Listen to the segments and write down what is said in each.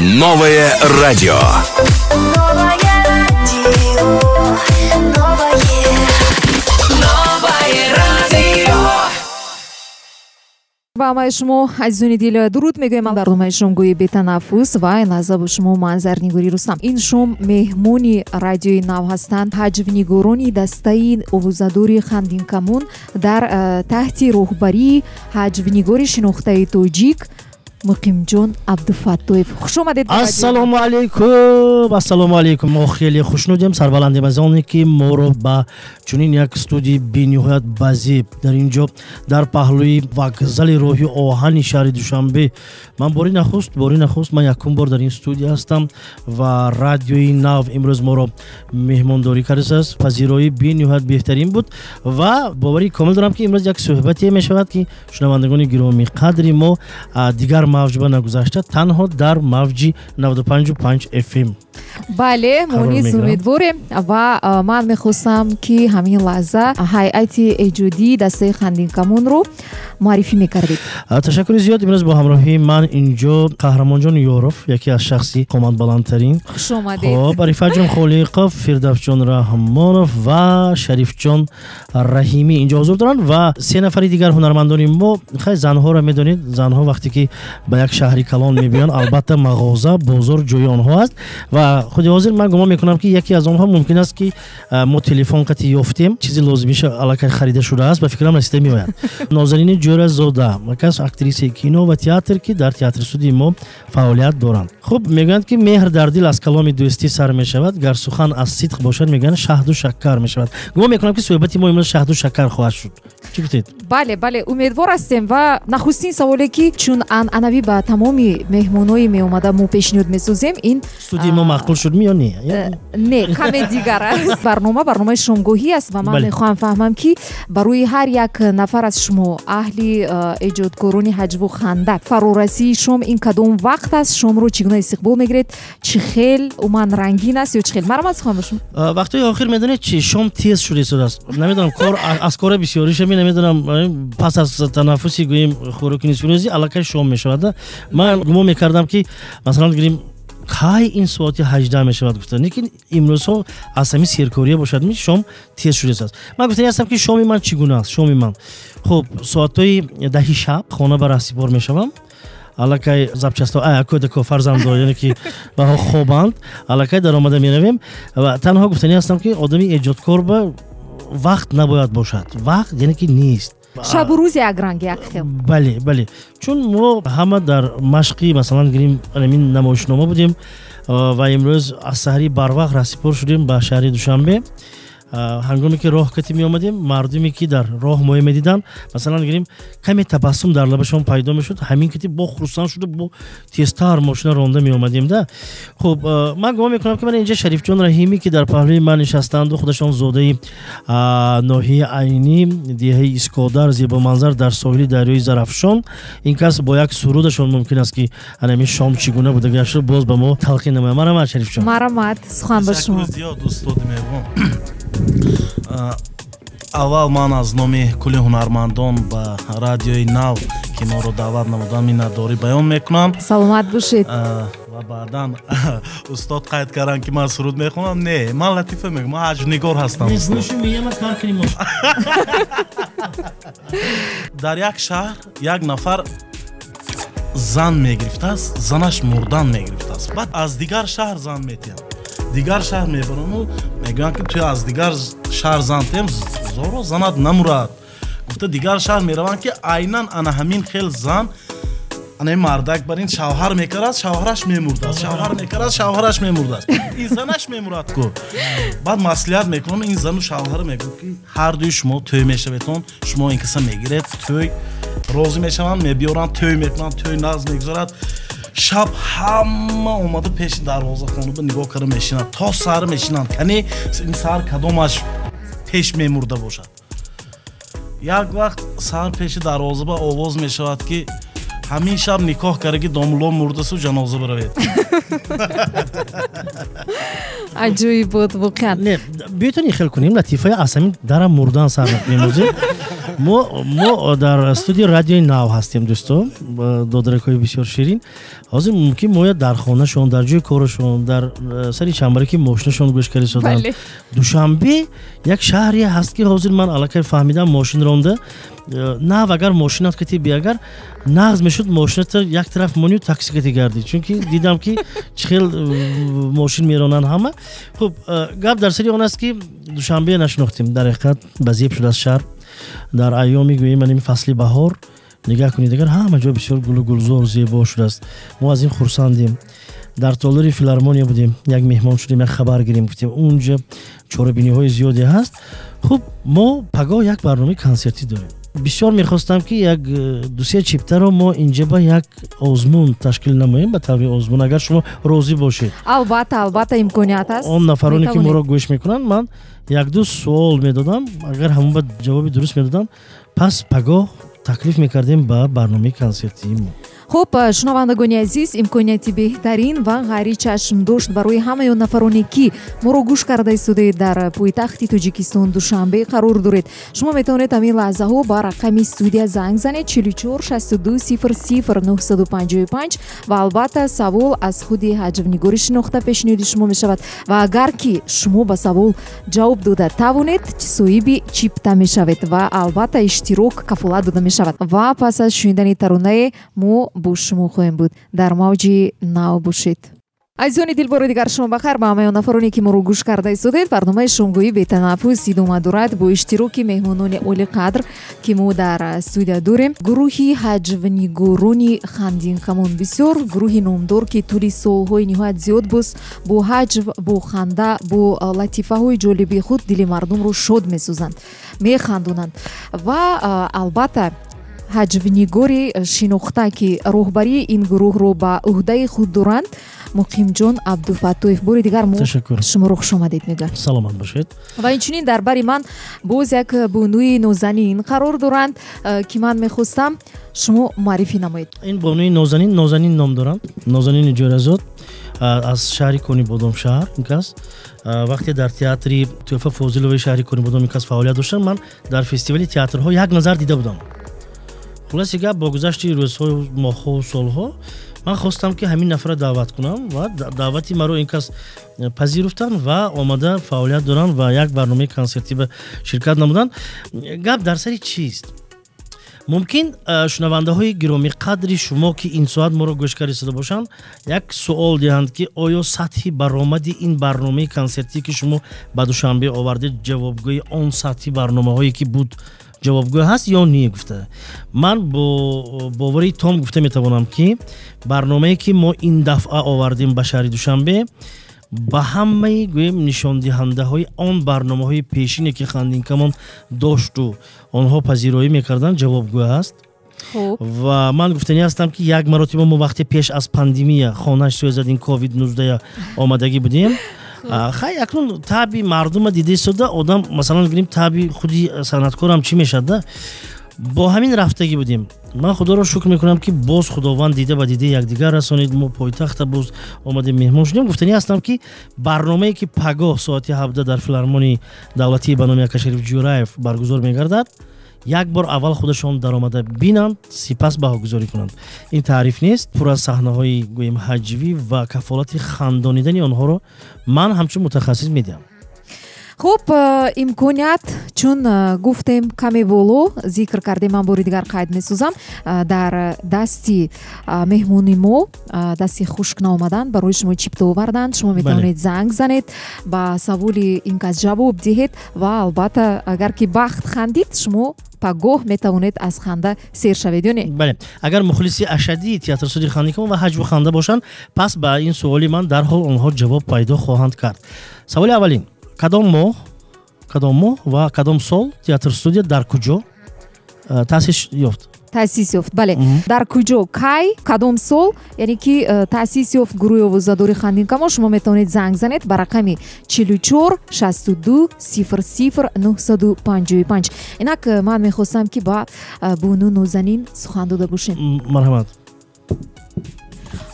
Новое радио. Новое радио, новое, новое радио. Ба ҳамаи шумо, азизони дил, дуруд мегӯем. Барномаи шомгоҳи бетанаффус ва ин лаҳза бо шумо ман, Зарнигори Рустам. Ин шом меҳмони радиои Нав ҳастанд ҳаҷвнигорони дастаи овозадори Хандинкамон дар таҳти роҳбарии ҳаҷвнигори шинохтаи тоҷик Муқимҷон Абдуфаттоев. Хуш омадед. Ассалому алайкум, ассалому алайкум. Мо хеле хушнудем, сарбаландем аз оне, ки моро ба чунин як студияи бениҳоят базеб дар ин ҷо, дар паҳлӯи вокзали роҳи оҳани шаҳри Душанбе. Ман бори нахуст, ман якум бор дар ин студия ҳастам ва Радиои Нав имрӯз моро меҳмондорӣ кардааст. Пазироӣ бениҳоят беҳтарин буд ва боварии комил дорам, ки имрӯз як суҳбате мешавад, ки шунавандагони гиромӣ қадри мо дигар мавҷба нагузашта, танҳо дар мавҷи 95,5 FM. Бале, мо низ умедворем ва ман мехостам, ки ҳамин лаҳза ҳайати эҷодии дастаи Хандинкамонро муаррифӣ мекардед. Ташаккури зиёд. Имрӯз бо ҳамроҳии ман инҷо Қаҳрамонҷон Ёров, яке аз шахси қоматбаландтарин. Хуш омадед. Хоб, Арифатҷон Холиқов, Фирдавсҷон Раҳмонов ва Шарифҷон Раҳимӣ инҷо ҳузур доранд ва се нафари дигар ҳунармандони мо. Хай, занҳоро медонед, занҳо вақте ки ба як шаҳри калон мебиёнд, албатта, мағоза, бозор ҷои онҳо аст. Ва худи ҳозир ман гумон мекунам, ки яке аз онҳо мумкин аст, ки мо телефон қати ёфтем, чизи лозимиша аллакай харида шудааст, ба фикрам, расида меояд. Нозанини Ҷӯразода кас, актрисаи кино ва театр, ки дар театри студияи мо фаъолият доранд. Хуб, мегӯянд, ки меҳр дар дил аз каломи дӯстӣ сар мешавад, гар сухан аз сидқ бошад, мегӯянд, шаҳду шаккар мешавад. Гумон мекунам, ки суҳбати мо имрӯз шаҳду шаккар хоҳад шуд. Чӣ гуфтед? Бале, умедвор ҳастем. Ва нахустин саволе, ки чун анъанавӣ ба тамоми меҳмонои меомада мо пешниҳод месозем, ин Студияи мо маъқул шудми ё не? Не, каме дигар аст. Барнома барномаи шомгоҳӣ аст ва ман мехоҳам фаҳмам, ки барои ҳар як нафар аз шумо, аҳли эҷодкорони ҳаҷву ханда, фарорасии шом ин кадом вақт аст? Шомро чӣ гуна истиқбол мегиред? Чӣ хел умуман рангин аст ё чӣ хел? Марҳамат, сухан ба шумо. Вақтҳои охир, медонед чи, шом тез шуда истодааст. Намедонам, кор аз кора бисёришами, намедонам, пас аз танаффуси, гӯем, хӯроки нисфирӯзӣ аллакай шом мешавад. Ман гумон мекардам, ки масалан гирем, кай ин соати 18 мешавад гуфта, лекин имрӯзҳо аз ҳамин серкория бошад, ми шом тез шудааст. Ман гуфтани ҳастам, ки шоми ман чӣ гуна аст. Шоми ман, хуб, соатҳои 10-и шаб хона ба раҳсипор мешавам. Аллакай запчасто, кӯдако, фарзандо, яъне ки баҳо хобанд, аллакай даромада меравем. Ва танҳо гуфтани ҳастам, ки одами эҷодкор ба вақт набояд бошад, вақт яъне ки нест. Шабу рӯз якранг, як хел. Бале, чун мо ҳама дар машқи, масалан гирем, ҳамин намоишнома будем ва имрӯз аз саҳари барвақт раҳсипор шудем ба шаҳри Душанбе. Ҳангоме ки роҳ кати меомадем, мардуме ки дар роҳ моя медиданд, масалан гирем, каме табассум дар лабашон пайдо мешуд. Ҳамин кати бо хурсанд шуда, бо тезтар мошина ронда меомадем да. Хуб, ман гумон мекунам, ки ман инҷа Шарифҷон Раҳимӣ, ки дар паҳлӯи ман нишастанду худашон зодаи ноҳияи Айнӣ, деҳаи Искодар, зебоманзар дар соҳили дарёи Зарафшон, ин кас бо як сурудашон мумкин аст, ки ҳамин шом чӣ гуна будагиашро боз ба мо талқин намояд. Марҳамат, Шарифҷон. Марҳамат, сухан ба шумо. Зиёд, устоди меҳрубон. Аввал ман аз номи кулли ҳунармандон ба Радиои Нав, ки моро даъват намуданд, миннатдорӣ баён мекунам. Саломат бошед. Ва баъдан устод қайд карданд, ки ман суруд мехонам. Не, ман латифа мегӯям, ман ҳаҷвнигор ҳастам. Гӯшу меяма кар кунем. Дар як шаҳр як нафар зан мегирифтааст, занаш мурдан мегирифтааст. Баъд аз дигар шаҳр зан метиҳанд, дигар шаҳр мебарану мегӯянд, ки туй аз дигар шаҳр зан тиҳем, зоро занат намурад гуфта, дигар шаҳр мераванд, ки айнан ана ҳамин хел зан ана мардак бар ин шавҳар мекардааст, шавҳараш мемурдааст, шавҳар мекардааст, шавҳараш мемурдааст, ин занаш мемурад ку. Баъд маслиҳат мекунам, ин зану шавҳар мегӯяд, ки ҳардуи шумо тӯй мешаветон, шумо ин каса мегиред. Тӯй розӣ мешаванд, мебиёранд, тӯй мекунанд, тӯй нағз мегузарад. Шаб ҳама омада пеши дарвозахонуба нигоҳ карда мешинанд, то саҳар мешинанд, кани ин саҳар кадомаш пеш мемурда бошад. Як вақт саҳар пеши дарвозаба овоз мешавад, ки ҳамин шаб никоҳ кардаги домулло мурдасу, ҷаноза биравед. Аҷоиб буд воқеан. Не, биётон ин хел кунем, латифаи аз ҳамин дара мурдан сар мекунем. Мо дар студияи радиои нав ҳастем, дӯсто, додаракҳои бисёр ширин. Ҳозир мумкин моя дар хонашон, дар ҷои корашон, дар сари чамбараки мошинашон гӯш карда истоданд. Душанбе як шаҳре ҳаст, ки ҳозир ман аллакай фаҳмидам, мошин ронда нав, агар мошинат кати биагар нағз мешуд, мошината як тараф монию такси кати гардӣ, чунки дидам, ки чӣ хел мошин меронанд ҳама. Хуб, гап дар сари он аст, ки Душанбе нашинохтем. Дар ҳақиқат базеб шудааст шаҳр дар айёми, гӯем, аними фасли баҳор. Нигаҳ кунед, агар ҳама ҷо бисёр гулу гулзор, зебо шудааст. Мо аз ин хурсандем. Дар толори филармония будем, як меҳмон шудем, як хабар гирем гуфтем, унҷа чорабиниҳои зиёде ҳаст. Хуб, мо пагоҳ як барномаи консертӣ дорем. Бисёр мехостам, ки як дусе чиптаро мо инҷа ба як озмун ташкил намоем, ба таври озмун, агар шумо розӣ бошед. Албатта, албатта, имконият аст. Он нафароне, ки моро гӯш мекунанд, ман якду суол медодам, агар ҳамон ба ҷавоби дуруст медодам, пас пагоҳ таклиф мекардем ба барномаи консертии мо. Хуб, шунавандагони азиз, имконияти беҳтарин ва ғайричашмдошт барои ҳамаи он нафароне, ки моро гӯш карда истодаед, дар пойтахти Тоҷикистон Душанбе қарор доред, шумо метавонед ҳамин лаҳзаҳо ба рақами студия занг занед: 44 62 00 955, ва албатта савол аз худи ҳаҷвнигори шинохта пешниҳоди шумо мешавад, ва агар ки шумо ба савол ҷавоб дода тавонед, соҳиби чипта мешавед ва албатта иштирок кафолат дода мешавад. Ва пас аз шунидани таронае мо бо шумо хоҳем буд. Дар мавҷи нав бошед. Азизони дил, бори дигар шумо бахайр ба ҳамаи он нафароне, ки моро гӯш карда истодед. Барномаи шомгоҳӣ бетанаффус идома дорад бо иштироки меҳмонони олиқадр, ки мо дар студия дорем, гурӯҳи ҳаҷвнигорони Хандинкамон, бисёр гурӯҳи номдор, ки тӯли солҳои ниҳоят зиёд боз бо ҳаҷв, бо ханда, бо латифаҳои ҷолиби худ дили мардумро шод месозанд, механдонанд, ва албатта ҳаҷвнигори шинохта, ки роҳбарии ин гурӯҳро ба ӯҳдаи худ доранд, Муқимҷон Абдуфаттоев. Бори дигар мо шуморо хушомадед мегӯям. Саломат бошед. Ва инчунин дар бари ман боз як бонуи нозанин қарор доранд, ки ман мехостам шумо муаррифӣ намоед. Ин бонуи нозанин Нозанин ном доранд, Нозанини Ҷӯразод, аз шаҳри Конибодом шаҳр. Ин кас вақте дар театри Тӯҳфа Фозиловаи шаҳри Конибодом ин кас фаъолият доштанд, ман дар фестивали театрҳо як назар дида будам. Хулоси гап, бо гузашти рӯзҳо, моҳҳову солҳо ман хостам, ки ҳамин нафарро даъват кунам, ва даъвати маро ин кас пазируфтанд ва омада фаъолият доранд ва як барномаи консертӣ ба ширкат намуданд. Гап дар сари чист? Мумкин шунавандаҳои гиромиқадри шумо, ки ин соат моро гӯш карда истода бошанд, як суол диҳанд, ки оё сатҳи баромади ин барномаи консертӣ, ки шумо ба Душанбе овардед, ҷавобгӯи он сатҳи барномаҳое, ки буд, ҷавобгӯ ҳаст ё не гуфта. Ман бо боварии том гуфта метавонам, ки барномае, ки мо ин дафъа овардем ба шаҳри Душанбе, ба ҳамаи, гӯем, нишондиҳандаҳои он барномаҳои пешине, ки Хандинкамон дошту онҳо пазироӣ мекарданд, ҷавобгӯ аст. Ва ман гуфтанӣ ҳастам, ки як маротиба мо вақте пеш аз пандемия, хонаш сӯзад ин ковид 19, омадагӣ будем. Хай, акнун таби мардума дида истода одам, масалан гирем, таби худи санъаткорам чӣ мешавад да, бо ҳамин рафтагӣ будем. Ман Худоро шукр мекунам, ки боз Худованд дида ба дидаи якдигар расонид, мо пойтахта боз омадем, меҳмон шудем. Гуфтанӣ ҳастам, ки барномае, ки пагоҳ соати 17 дар филармонии давлатии ба номи Акашариф Ҷӯраев баргузор мегардад, як бор аввал худашон даромада бинанд, сипас баҳогузорӣ кунанд. Ин таъриф нест, пур аз саҳнаҳои, гӯем, ҳаҷвӣ, ва кафолати хандонидани онҳоро ман ҳамчун мутахассис медиҳам. Хуб, имконият, чун гуфтем, каме боло зикр кардем, ман бори дигар қайд месозам, дар дасти меҳмони мо дасти хушк наомаданд, барои шумо чипта оварданд. Шумо метавонед занг занед, ба саволи ин кас ҷавоб диҳед, ва албатта, агар ки бахт хандид, шумо пагоҳ метавонед аз ханда сер шавед ё не? Бале, агар мухлиси ашаддии театрстудияи Хандинкамон ва ҳаҷву ханда бошанд, пас ба ин суоли ман дарҳол онҳо ҷавоб пайдо хоҳанд кард. Саволи аввалин: кадом моҳ ва кадом сол театр-студия дар куҷо таъсис ёфт? Таъсис ёфт, бале. Дар куҷо, кай, кадом сол, яъне ки таъсис ёфт гурӯҳи овоздори Хандинкамон? Шумо метавонед занг занед ба рақами 44 62 00 955. Инак ман мехостам, ки ба бону Нозанин сухан дода бошем. Марҳамат.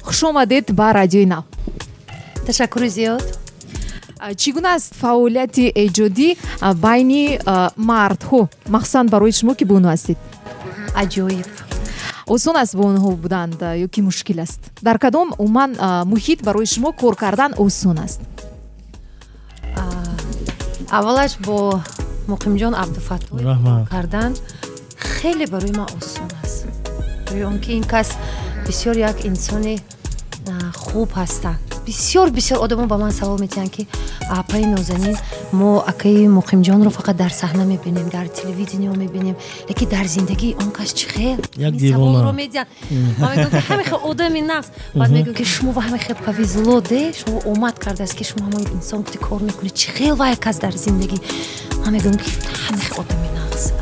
Хуш омадед ба Радиои Нав. Ташаккури зиёд. Чӣ гуна аст фаъолияти эҷодӣ байни мардҳо, махсусан барои шумо ки бону ҳастед? Аҷоиб. Осон аст бо онҳо буданд ё ки мушкил аст? Дар кадом умуман муҳит барои шумо кор кардан осон аст? Аввалаш бо Муқимҷон Абдуфаттоев кор кардан хеле барои ман осон аст. Барои он ки ин кас бисёр як инсони хуб ҳастанд. Бисёр бисёр одамо ба ман савол метиҳанд, ки апаи Нозанин, мо акаи Муқимҷонро фақат дар саҳна мебинем, дар телевидениё мебинем, лекин дар зиндагии он кас чӣ хел? Саволро медиҳанд. Ман мегӯям, ки ҳамин хел одами нағз. Баъд мегӯям, ки шумо ва ҳамин хел повезло, де, шумо омад кардааст, ки шумо ҳамон инсон ки кор мекунед, чӣ хел вай кас дар зиндагӣ? Ман мегӯям, ки ҳамин хел одами нағз.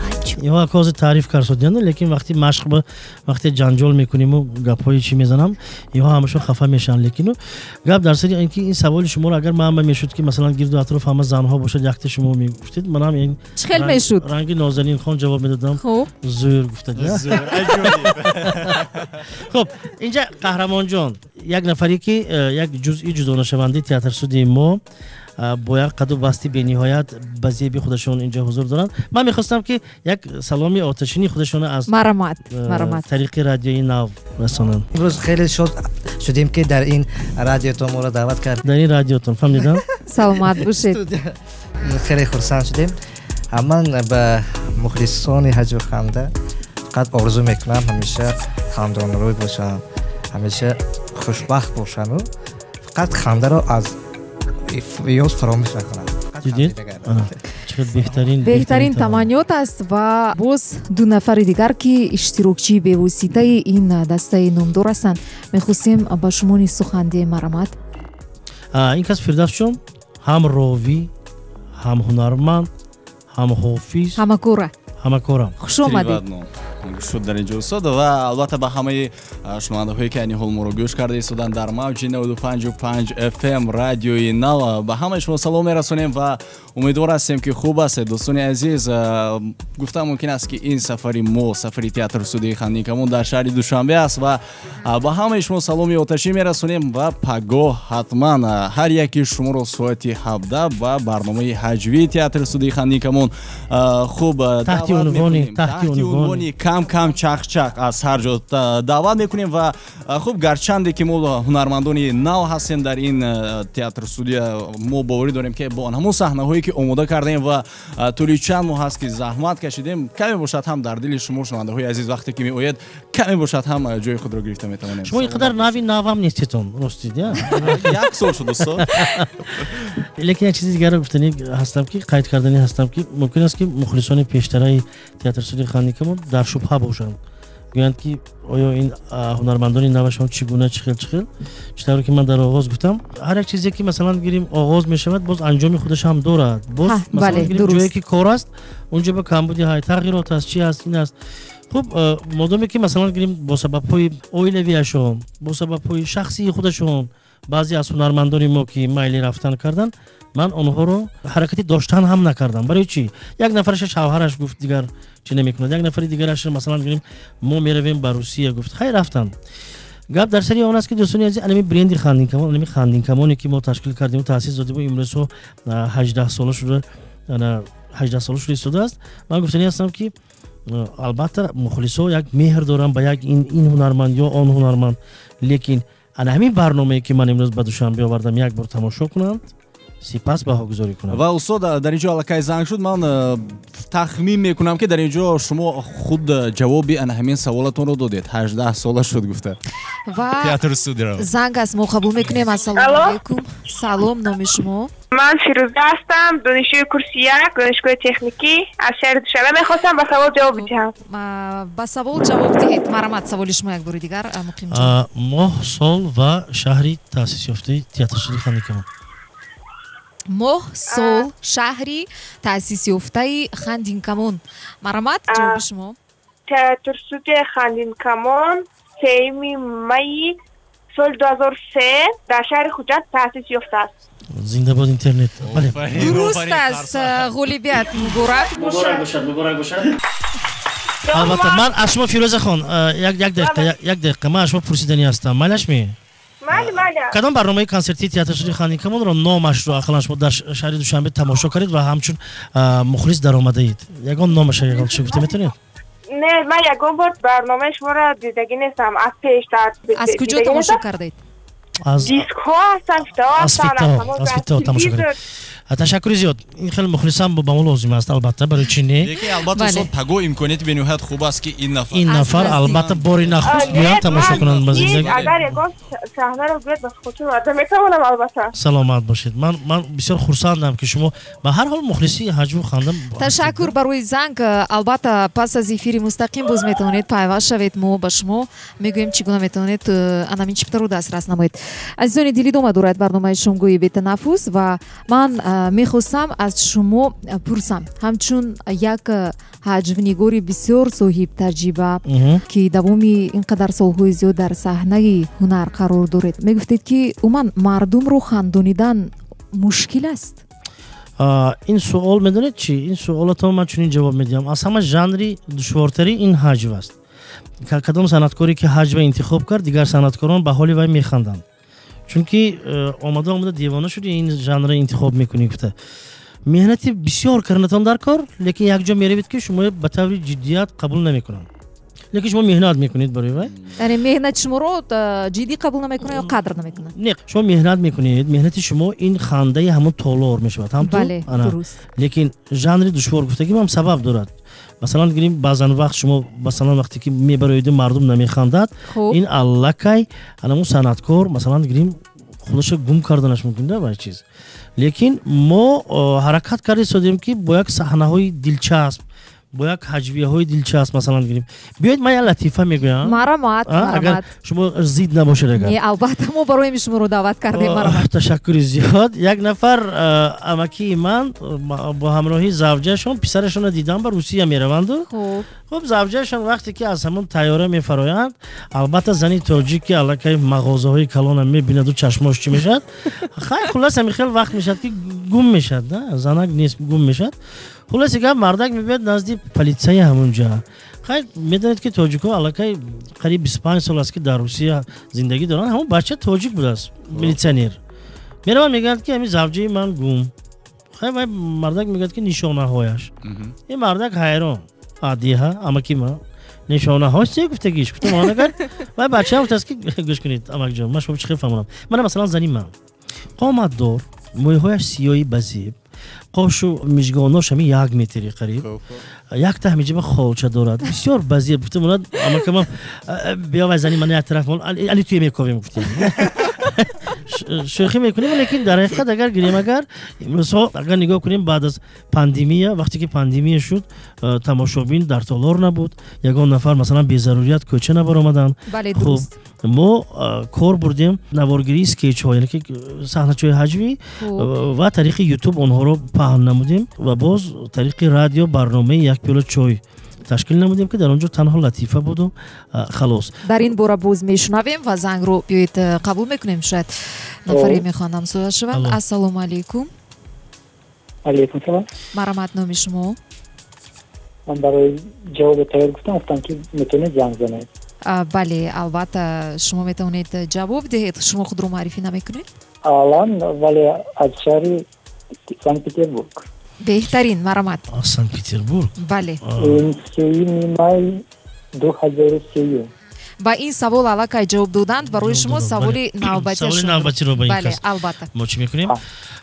Ё акози таъриф карсодиянду, лекин вақти машқ ба вақте ҷанҷол мекуниму гапҳои чӣ мезанам, инҳо ҳамашон хафа мешаванд. Лекину гап дар сари ин ки ин саволи шуморо агар ман мешуд, ки масалан гирду атроф ҳама занҳо бошад, якта шумо мегуфтед, манам ин чӣ хел мешуд? Ранги Нозанин хон ҷавоб медодам. Зӯр гуфтад. Хуб, инҷа Қаҳрамонҷон, як нафаре ки як ҷузъи ҷудонашавандаи театрстудияи мо бо як қаду басти бениҳоят ба зеби худашон инҷо ҳузур доранд. Ман мехостам, ки як саломи оташини худашонро аз марамат, марамат тариқи радиои нав расонанд. Имрӯз хеле шод шудем, ки дар ин радиотон моро даъват кард. Дар ин радиотон, фаҳмидам. Саломат бошед. Хеле хурсанд шудем. Ман ба мухлисони ҳаҷву ханда фақат орзу мекунам, ҳамеша хандонрӯй бошанд, ҳамеша хушбахт бошанду фақат хандаро аз ёд фаромӯш накунанд. Дидед? Чӣ беҳтарин беҳтарин таманниёт аст. Ва боз ду нафари дигар, ки иштирокчии бевоситаи ин дастаи номдор ҳастанд, мехостем ба шумо низ сухан диҳем. Марамат. Ин кас Фирдавсҷон ҳам ровӣ, ҳам ҳунарманд, ҳам ҳофиз, ҳамакора. Ҳамакора. Хуш омадед. Шуд дар инҷо устод ва албатта ба ҳамаи шунавандаҳое, ки айни ҳол моро гӯш карда истоданд дар мавҷи 95,5 FM радиои нав, ба ҳамаи шумо салом мерасонем ва умедвор ҳастем, ки хуб ҳастед, дӯстони азиз. Гуфтан мумкин аст, ки ин сафари мо сафари театр студияи Хандинкамон дар шаҳри Душанбе аст ва ба ҳамаи шумо саломи оташӣ мерасонем ва пагоҳ ҳатман ҳар яки шуморо соати 17 ба барномаи ҳаҷвии театр студияи Хандинкамон хуб таҳти унвони кам кам чақ-чақ аз ҳар ҷо даъват мекунем. Ва хуб, гарчанде ки мо ҳунармандони нав ҳастем дар ин театр студия, мо боварӣ дорем, ки бо ҳамон саҳнаҳое, ки омода кардаем ва тӯли чанд моҳ ҳаст, ки заҳмат кашидем, каме бошад ҳам дар дили шумо, шунавандаҳои азиз, вақте ки меояд, каме бошад ҳам ҷои худро гирифта метавонем. Шумо ин қадар нави навам нестетон, ростид? Як сол шуд, устод. Лекин як чизи дигарро гуфтанӣ ҳастам, ки қайд карданӣ ҳастам, ки мумкин аст, ки мухлисони пештараи театр студияи Хандинкамон дар шубҳа бошанд, гӯянд, ки оё ин ҳунармандони навашон чӣ гуна, чӣ хел, чӣ хел. Чӣ тавре ки ман дар оғоз гуфтам, ҳар як чизе, ки масалан гирим, оғоз мешавад, боз анҷоми худаш ҳам дорад. Боз масалан гирим, ҷое ки кор аст, унҷо ба камбуди ҳай, тағйирот аст, чӣ аст, ин аст. Хуб, модоме ки масалан гирим, бо сабабҳои оилавиашон, бо сабабҳои шахсии худашон баъзе аз ҳунармандони мо, ки майли рафтан карданд, ман онҳоро ҳаракати доштан ҳам накардам. Барои чӣ? Як нафараша шавҳараш гуфт, дигар чӣ намекунад, як нафари дигараш, масалан гирем, мо меравем ба Русия гуфт, хайр, рафтанд. Гап дар сари он аст, ки дӯстони азиз, анами бренди Хандинкамон, анами Хандинкамоне, ки мо ташкил кардем, таъсис додем, имрӯзҳо 18 сола шуда, 18 сола шуда истодааст. Ман гуфтанӣ ҳастам, ки албатта мухлисо як меҳр доранд ба як ин ҳунарманд ё он ҳунарманд, лекин ана ҳамин барномае, ки ман имрӯз ба Душанбе овардам, як бор тамошо кунанд, сипас баҳогузорӣ кунанд. Ва устод, дар ин ҷо аллакай занг шуд. Ман тахмин мекунам, ки дар ин ҷо шумо худ ҷавоби ана ҳамин саволатонро додед, 18 сола шуд гуфта. Ва театр студияро занг аст, мо қабул мекунем. Ассалому алайкум. Салом, номи шумо? Ман Фирӯза ҳастам, донишҷӯи курси як донишгоҳи техникӣ аз шаҳри Душанбе. Мехостам ба савол ҷавоб диҳам. Ба савол ҷавоб диҳед. Марҳамат, саволи шумо як бори дигар, Муқимҷон. Моҳ, сол ва шаҳри таъсисёфтаи театр студияи Хандинкамон. Моҳ, сол, шаҳри таъсисёфтаи Хандинкамон. Марҳамат, ҷавоби шумо. Театр студияи Хандинкамон 3 майи соли 2003 дар шаҳри Хуҷанд таъсис ёфтааст. Зинда бод интернет. Бале, дуруст аст. Ғолибият муборак. Муборак бошад, муборак бошад. Албатта, ман аз шумо, Фирӯзахон, як дақиқа, як дақиқа, ман аз шумо пурсиданӣ ҳастам, майлашми? Майли, майли. Кадом барномаи консертии театрстудияи Хандикамонро номашро ақаллан шумо дар шаҳри Душанбе тамошо кардед ва ҳамчун мухлис даромадаед? Ягон номаша ягон чӣ гуфта метавонед? Не, ман ягон бор барномаи шуморо дидагӣ нестам, аз пеш дар аз куҷо тамошо кардед? Аз дискҳо ҳастанд, фитаҳо ҳастанд, аз фитаҳо тамошо кардед. Ташаккури зиёд. Ин хеле мухлисам ба мо лозим аст, албатта, барои чӣ не? Лекин албатта устод, паго имконияти бениҳоят хуб аст, ки ин нафар ин нафар албатта бори нахуст биёянд тамошо кунанд ба зиндагӣ. Агар ягон саҳнаро гӯяд, ба хотир оварда метавонам, албатта. Саломат бошед. Ман бисёр хурсандам, ки шумо ба ҳар ҳол мухлиси ҳаҷву ханда. Ташаккур барои занг. Албатта, пас аз эфири мустақим боз метавонед пайваст шавед. Мо ба шумо мегӯем, чӣ гуна метавонед анамин чиптаро дастрас намоед. Азизони дил, идома дорад барномаи шомгоҳи бетанаффус ва ман мехостам аз шумо пурсам, ҳамчун як ҳаҷвнигори бисёр соҳибтаҷриба, ки давоми ин қадар солҳои зиёд дар саҳнаи ҳунар қарор доред, мегуфтед, ки умуман мардумро хандонидан мушкил аст? Ин суол медонед чӣ? Ин суолатон ман чунин ҷавоб медиҳам: аз ҳама жанри душвортарӣ ин ҳаҷв аст. Кадом санъаткоре ки ҳаҷва интихоб кард, дигар санъаткорон ба ҳоли вай механданд, чунки омада омада девона шуди, ин жанрро интихоб мекунӣ гуфта. Меҳнати бисёр карданатон дар кор, лекин якҷо меравед, ки шумо ба таври ҷиддият қабул намекунанд, лекин шумо меҳнат мекунед барои вай. Яъне меҳнати шуморо ҷиддӣ қабул намекунанд ё қадр намекунанд? Не, шумо меҳнат мекунед, меҳнати шумо ин хандаи ҳамон толор мешавад. Бале, дуруст. Лекин жанри душвор гуфтагим ҳам сабаб дорад. Масалан гирем, баъзан вақт шумо, масалан, вақте ки мебароеду мардум намехандад, ин аллакай анамун санъаткор, масалан гирем, худашо гум карданаш мумкин да вай чиз. Лекин мо ҳаракат карда истодем, ки бо як саҳнаҳои дилчасп, бо як ҳаҷвияҳои дилчасп, масалан гирем. Биёед, ман як латифа мегӯям. Марамат, агар шумо зид набошед. Агар не, албатта, мо барои шуморо даъват кардем. Марамат. Ташаккури зиёд. Як нафар амакии ман бо ҳамроҳии завҷаашон писарашонро дидан ба Русия мераванду. Хуб, завҷаашон вақте ки аз ҳамон тайёра мефароянд, албатта, зани тоҷик, ки аллакай мағозаҳои калона мебинаду, чашмош чӣ мешавад. Хай, хуллас, ҳамин хел вақт мешавад, ки гум мешавад, занак нест, гум мешавад. Хулоси гап, мардак мебиёд назди политсияи ҳамунҷа. Хай, медонед, ки тоҷикҳо аллакай қариб 25 сол аст, ки дар Русия зиндагӣ доранд. Ҳамон бача тоҷик будааст, милитсионер. Мераванд, мегӯянд, ки ҳамин завҷаи ман гум. Хай, вай мардак мегӯяд, ки нишонаҳояш. Ин мардак ҳайрон: адиҳа, амаки ман нишонаҳош че гуфтагиш? Гуфтам, агар вай бачаам гуфтааст, ки гӯш кунед, амакҷон, ман шумо чӣ хел фаҳмонам? Мана, масалан, зани ман қоматдор, мӯйҳояш сиёҳи базеб, қошу мижгонош ҳами як метри қариб, якта ҳамиҷаба холча дорад, бисёр базеб. Гуфтам, амакамам, биё, вай зани ман як тараф, али туе мековем, гуфтем, шӯхӣ мекунем. Лекин дар ҳақиқат, агар гирем, агар имрӯзҳо агар нигоҳ кунем, баъд аз пандемия, вақте ки пандемия шуд, тамошобин дар толор набуд, ягон нафар, масалан, безарурият кӯча набаромаданд. Хуб, мо кор бурдем наворгирии скетчҳо, яъне ки саҳначаҳои ҳаҷвӣ, ва тариқи Ютуб онҳоро паҳн намудем ва боз тариқи радио барномаи «Як пиёла чой» ташкил намудем, ки дар он ҷо танҳо латифа буду халос. Дар ин бора боз мешунавем ва зангро биёед қабул мекунем, шояд нафаре мехоҳанд ҳамсӯҳбат шаванд. Ассалому алайкум. Алайкум салом. Марамат, номи шумо? Ман барои ҷавоби тайёр гуфтам, гуфтам, ки метавонед занг занед. Бале, албатта, шумо метавонед ҷавоб диҳед. Шумо худро муаррифӣ намекунед? Алан, вале аз шаҳри Санкт Петербург. Беҳтарин, марамат. Санкт Петербург. Бале. 3 май 2003. Ба ин савол аллакай ҷавоб доданд. Барои шумо саволи саволи навбатиро ба ин Бале, албатта. Мо чӣ мекунем?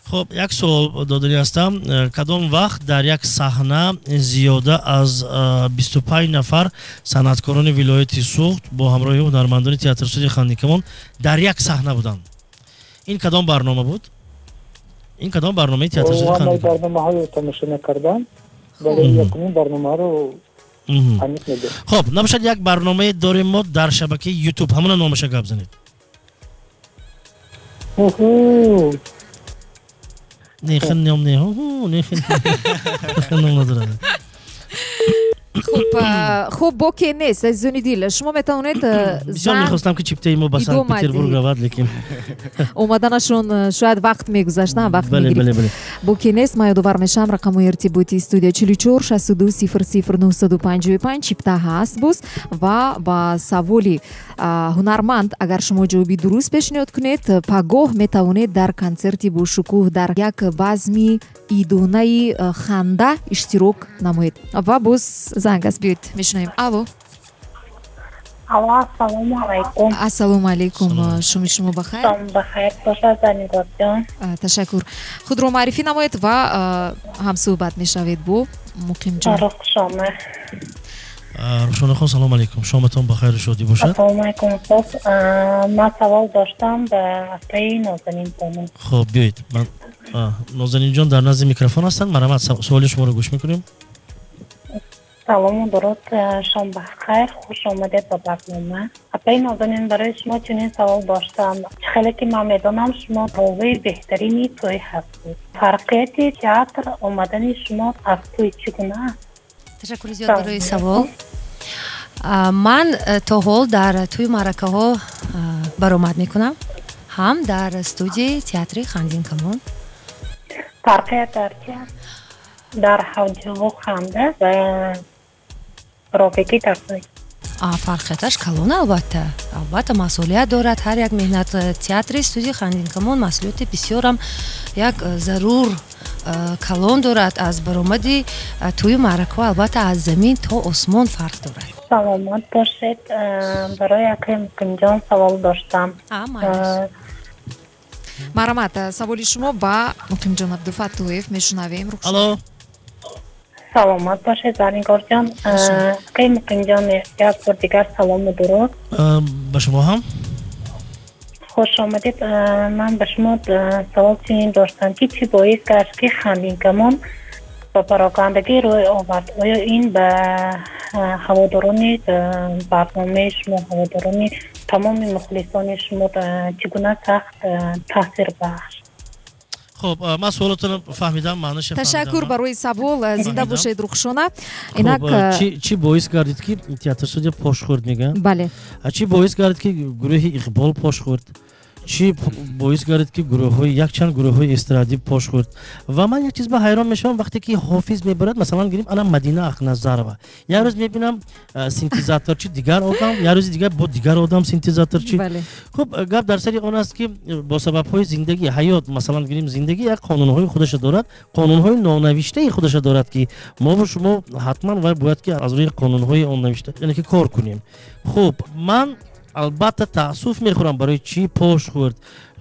Хуб, як суол додани ҳастам: кадом вақт дар як саҳна зиёда аз 25 нафар санъаткорони вилояти Суғд бо ҳамроҳи ҳунармандони театрстудияи Хандикамон дар як саҳна буданд? Ин кадом барнома буд? Ин кадом барномаи театрстудияи Хандикамон? Барномаҳоро тамошо накардам, вале якумин барномаро. Хуб, набошад, як барномае дорем мо дар шабакаи Ютуб, ҳамона номаша гап занед. Не, хел ном не, не, хел ном надорад. Хуб, боке нест, азизони дил, шумо метавонед бисёр мехостам, ки чиптаи мо ба Санкт Петербург равад, лекин омаданашон шояд вақт мегузашт, вақт мегирифт. Боке нест, ман ёдовар мешавам рақамҳои иртиботии студия 44 62 00 955 чипта ҳаст боз ва ба саволи ҳунарманд агар шумо ҷавоби дуруст пешниҳод кунед, пагоҳ метавонед дар консерти бошукӯҳ дар як базми идонаи ханда иштирок намоед. Ва боз занг аст, биёед мешунавем. Алло. Алло, ассалому алайкум. Ассалому алайкум. Шуми шумо бахайр? Шом бахайр бошад, Зарнигорҷон. Ташаккур. Худро муаррифӣ намоед ва ҳамсӯҳбат мешавед бо Муқимҷон. Рухшона. Рухшонахон, салому алайкум. Шоматон бахайру шодӣ бошад. Ассалому алайкум устод. Ман савол доштам ба апаи Нозанин бону. Хуб, биёед. Нозанинҷон дар назди микрофон ҳастанд. Марҳамат, суоли шуморо гӯш мекунем. Салому дуруд, шом бахайр, хуш омадед ба барнома. Апаи Нозанин, барои шумо чунин савол доштам. Хеле ки ман медонам, шумо ровии беҳтарини тӯй ҳастед. Фарқияти театр омадани шумо аз тӯй чӣ гуна аст? Ташаккури зиёд барои савол. Ман то ҳол дар тӯи маъракаҳо баромад мекунам, ҳам дар студияи театри Хандинкамон. Фарқият дар чи аст? Дар ҳавҷу ханда ва ровигӣ дар тӯй. Фарқияташ калон, албатта. Албатта масъулият дорад ҳар як меҳнат. Театри студияи Хандинкамон масъулияти бисёрам як зарур калон дорад. Аз баромади тӯю маъракаҳо албатта аз замин то осмон фарқ дорад. Саломат бошед. Барои акаи Муқимҷон савол доштам. Марҳамат, саволи шумо ба Муқимҷон Абдуфаттоев мешунавем. Алло. Саломат бошед, Зарнигорҷон. Акаи Муқимҷон, як бор дигар салому дуруд. Ба шумо ҳам. Хуш омадед. Ман ба шумо савол чунин доштам, ки чӣ боис гашт, ки Хандинкамон ба парокандагӣ рӯй овард? Оё ин ба ҳаводорони барномаи шумо, ҳаводорони тамоми мухлисони шумо чӣ гуна сахт таъсир бахшд? Хуб, ман суолатонро фаҳмидам, маънаша фаҳмидам. Ташаккур барои савол. Зинда бошед, Рухшона. Инак чӣ боис гардид, ки театр студия пош хӯрд, мегӯям? Бале. Чӣ боис гардид, ки гурӯҳи Иқбол пош хӯрд? Чӣ боис гардид, ки гурӯҳҳои якчанд гурӯҳҳои эстрадӣ пош хӯрд? Ва ман як чиз ба ҳайрон мешавам, вақте ки ҳофиз мебарад, масалан гирим ана Мадина Ақназарова. Як рӯз мебинам синтезаторчи дигар одам, як рӯзи дигар бо дигар одам синтезаторчи. Хуб, гап дар сари он аст, ки бо сабабҳои зиндагӣ, ҳаёт, масалан гирим зиндагӣ як қонунҳои худаша дорад, қонунҳои нонавиштаи худаша дорад, ки мо шумо ҳатман вай бояд ки аз рӯи қонунҳои он навишта, яъне ки кор кунем. Хуб, ман албатта таассуф мехӯрам барои чӣ пош хӯрд.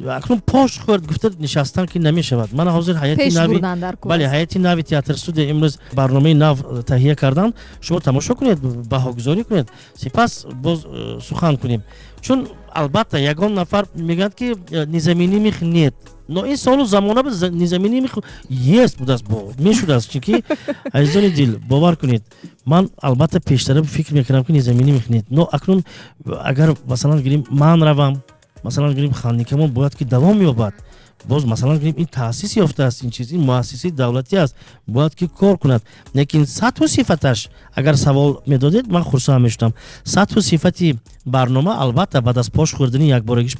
Акнун пош хӯрд гуфта нишастан ки намешавад. Ман ҳозир ҳайати нави, бале, ҳайати нави театр студия имрӯз барномаи нав таҳия кардам. Шумо тамошо кунед, баҳогузорӣ кунед, сипас боз сухан кунем. Чун албатта ягон нафар мегӯяд, ки незаменимых нет. Но ин солу замона незаменимых есть будааст, мешудааст. Чунки азизони дил, бовар кунед, ман албатта пештара фикр мекардам, ки незаменимых нет. Но акнун агар масалан гирим ман равам, масалан гирим Хандинкамон бояд ки давом ёбад. Боз масалан гирим ин таъсис ёфтааст, ин чиз, ин муассисаи давлатӣ аст, бояд ки кор кунад. Лекин сатҳу сифаташ, агар савол медодед, ман хурсанд мешудам. Сатҳу сифати барнома албатта баъд аз пош хӯрдани якборагиш,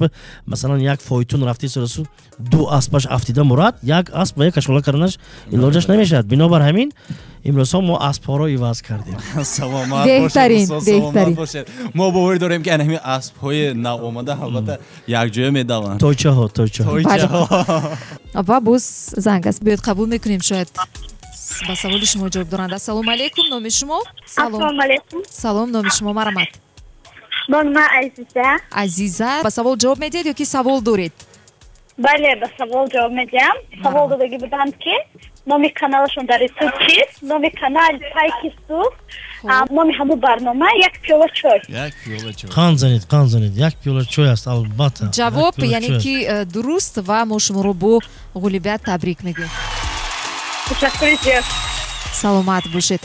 масалан як фойтун рафти сурасу ду аспаш афтида мурад, як асп ва як кашола карданаш илоҷаш намешавад. Бинобар ҳамин имрӯзҳо мо аспҳоро иваз кардем. Саломат бошед, саломат бошед. Мо боварӣ дорем, ки ана ҳамин аспҳои навомада албатта якҷоя медаванд. Тойчаҳо, тойчаҳо. Тойчаҳо. Ва боз занг аст. Биёед қабул мекунем, шояд ба саволи шумо ҷавоб доранд. Ассалому алайкум, номи шумо? Ассалому алайкум. Салом, номи шумо марҳамат. Номи ман Азиза. Азиза, ба савол ҷавоб медиҳед ё ки савол доред? Бале, ба савол ҷавоб медиҳам. Савол додагӣ буданд, ки номи каналашон дар ютуб чист? Номи канал Пайки Сух, номи ҳамун барнома Як пиёла чой. Як пиёла чой. Қанд занед, қанд занед. Як пиёла чой аст, албатта. Ҷавоб яъне ки дуруст ва мо шуморо бо ғолибият табрик мегӯем. Ташаккури зиёд. Саломат бошед.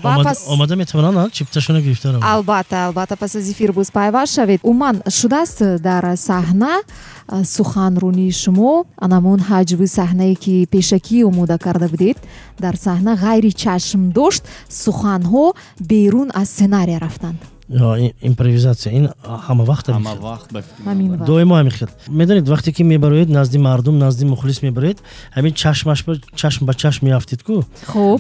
Ва пас омада метавонанд чипташона гирифта раванд. Албатта, албатта, пас аз эфир боз пайваст шавед. Умуман шудааст дар саҳна суханронии шумо, анамон ҳаҷви саҳнае ки пешакӣ омода карда будед, дар саҳна ғайри чашм дошт суханҳо берун аз сценария рафтанд. Импровизатсия ин ҳама вақт доимо ҳамин хел. Медонед, вақте ки мебароед назди мардум, назди мухлис мебароед, ҳамин чашмаш чашм ба чашм меафтед ку,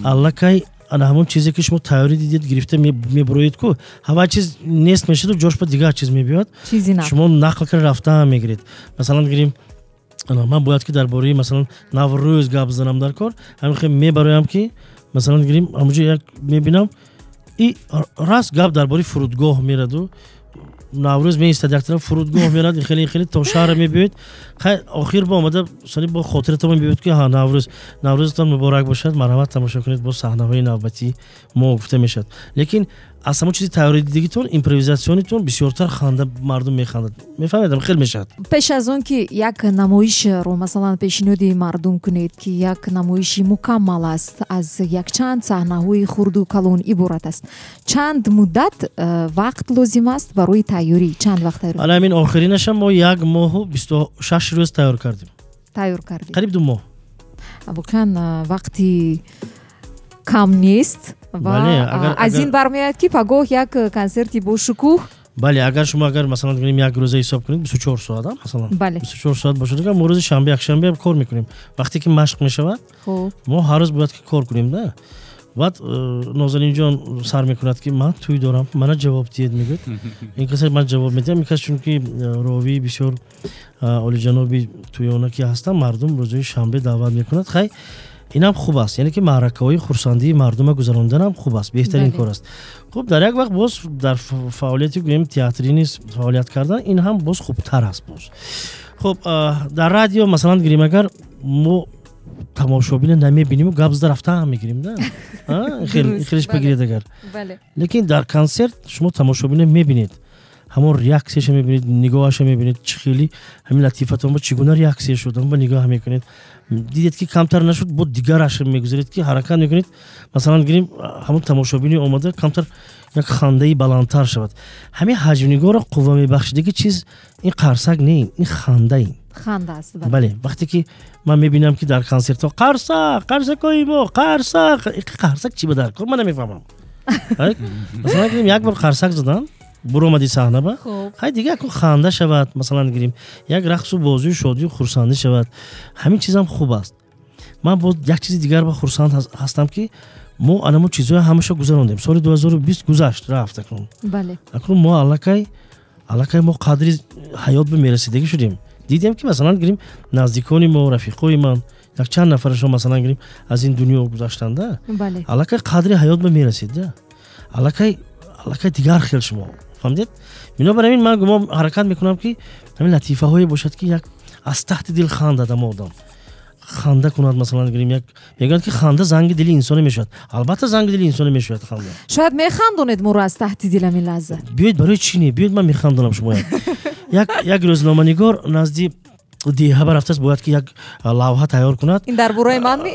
аллакай ана ҳамон чизе ки шумо тайёрӣ дидед гирифта мебароед ку, ҳама чиз нест мешаду ҷош ба дигар чиз мебиёд, шумо нақл карда рафта мегиред. Масалан гирем, ман бояд ки дар бораи масалан Наврӯз гап занам дар кор, ҳамин хел мебароям ки масалан гирем ҳамонҷо як мебинам и раст гап дар бораи фурудгоҳ мераду Наврӯз меистад як тараф, фурудгоҳ мерад, хеле хеле то шаҳр мебиёед. Хай охир бо омада сони бо хотиратон мебиёед ки ҳа Наврӯз, Наврӯзатон муборак бошад, марҳамат тамошо кунед, бо саҳнаҳои навбатии мо гуфта мешавад. Лекин аз ҳамон чизи тайёридидигитон, импровизатсионитон бисёртар ханда мардум механдад. Мефаҳмедам, хел мешавад. Пеш аз он ки як намоишро масалан пешниҳоди мардум кунед, ки як намоиши мукаммал аст, аз якчанд саҳнаҳои хурду калон иборат аст, чанд муддат вақт лозим аст барои тайёрӣ? Чанд вақт тайёр? Ана ҳамин охиринаша мо 1 моҳу 26 рӯз тайёр кардем. Тайёр кардем. Қариб 2 моҳ. Воқеан вақти кам нест. Ва аз ин бармеояд ки пагоҳ як консерти бошукӯҳ. Бале, агар шумо агар масалан гирем як рӯза ҳисоб кунед 24 соат, масалан 24 соат бошад, агар мо рӯзи шанбе, якшанбе кор мекунем, вақте ки машқ мешавад, мо ҳар рӯз бояд ки кор кунем, да. Баъд Нозанинҷон сар мекунад ки ман тӯй дорам, мана ҷавоб диҳед, мегӯяд. Ин кас ман ҷавоб медиҳам, ин кас чунки ровии бисёр олиҷаноби тӯёна ки ҳастам, мардум рӯзои шанбе даъват мекунад. Хай инам хуб аст, яъне ки маъракаҳои хурсандии мардума гузаронданам хуб аст, беҳтарин кор аст. Хуб, дар як вақт боз дар фаъолияти гӯем театрӣ низ фаъолият кардан, ин ҳам боз хубтар аст боз. Хуб, дар радио масалан гирем агар мо тамошобина намебинем, гап зада рафта ҳам мегирем, да? Хелеш бигиред агар. Лекин дар консерт шумо тамошобина мебинед, ҳамон реаксияша мебинед, нигоҳаша мебинед, чӣ хеле ҳамин латифатон ба чӣ гуна реаксия шуд, ба нигоҳ мекунед. Дидед ки камтар нашуд, бо дигараша мегузаред ки ҳаракат мекунед. Масалан гирем ҳамон тамошобини омада камтар як хандаи баландтар шавад. Ҳамин ҳаҷмнигорро қувва мебахшидаги чиз ин қарсак не, ин ханда ин. Ханда аст. Бале, вақте ки ман мебинам ки дар консертҳо қарсак, қарсакҳои мо, қарсак, қарсак чӣ ба дар кор, ман намефаҳмам. Масалан гирем як бор қарсак задан, буромади саҳна ба, хай дига яку ханда шавад, масалан гирем як рақсу бозию шодию хурсандӣ шавад. Ҳамин чизам хуб аст. Ман боз як чизи дигар ба хурсанд ҳастам ки мо анамо чизҳоя ҳамаша гузарондем. Соли 2020 гузашт, рафт акнун. Акнун мо аллакай мо қадри ҳаёт ба мерасидагӣ шудем. Дидем ки масалан гирем наздикони мо, рафиқои ман, якчанд нафарашон масалан гирем аз ин дунё гузаштанда, аллакай қадри ҳаёт ба мерасид, да. Аллакай дигар хел шумо. Фаҳмидед? Бинобар ҳамин ман гумон ҳаракат мекунам ки ҳамин латифаҳое бошад ки як аз таҳти дил хандад ама одам. Ханда кунад, масалан гирем як мегӯянд ки ханда занги дили инсоне мешавад. Албатта занги дили инсоне мешавад ханда. Шояд механдонед моро аз таҳти дил ҳамин лаҳза. Биёед, барои чӣ не? Биёед ман механдонам шумо. Як рӯзноманигор назди деҳа рафтааст, бояд ки як лавҳа тайёр кунад. Ин дар бораи ман ми?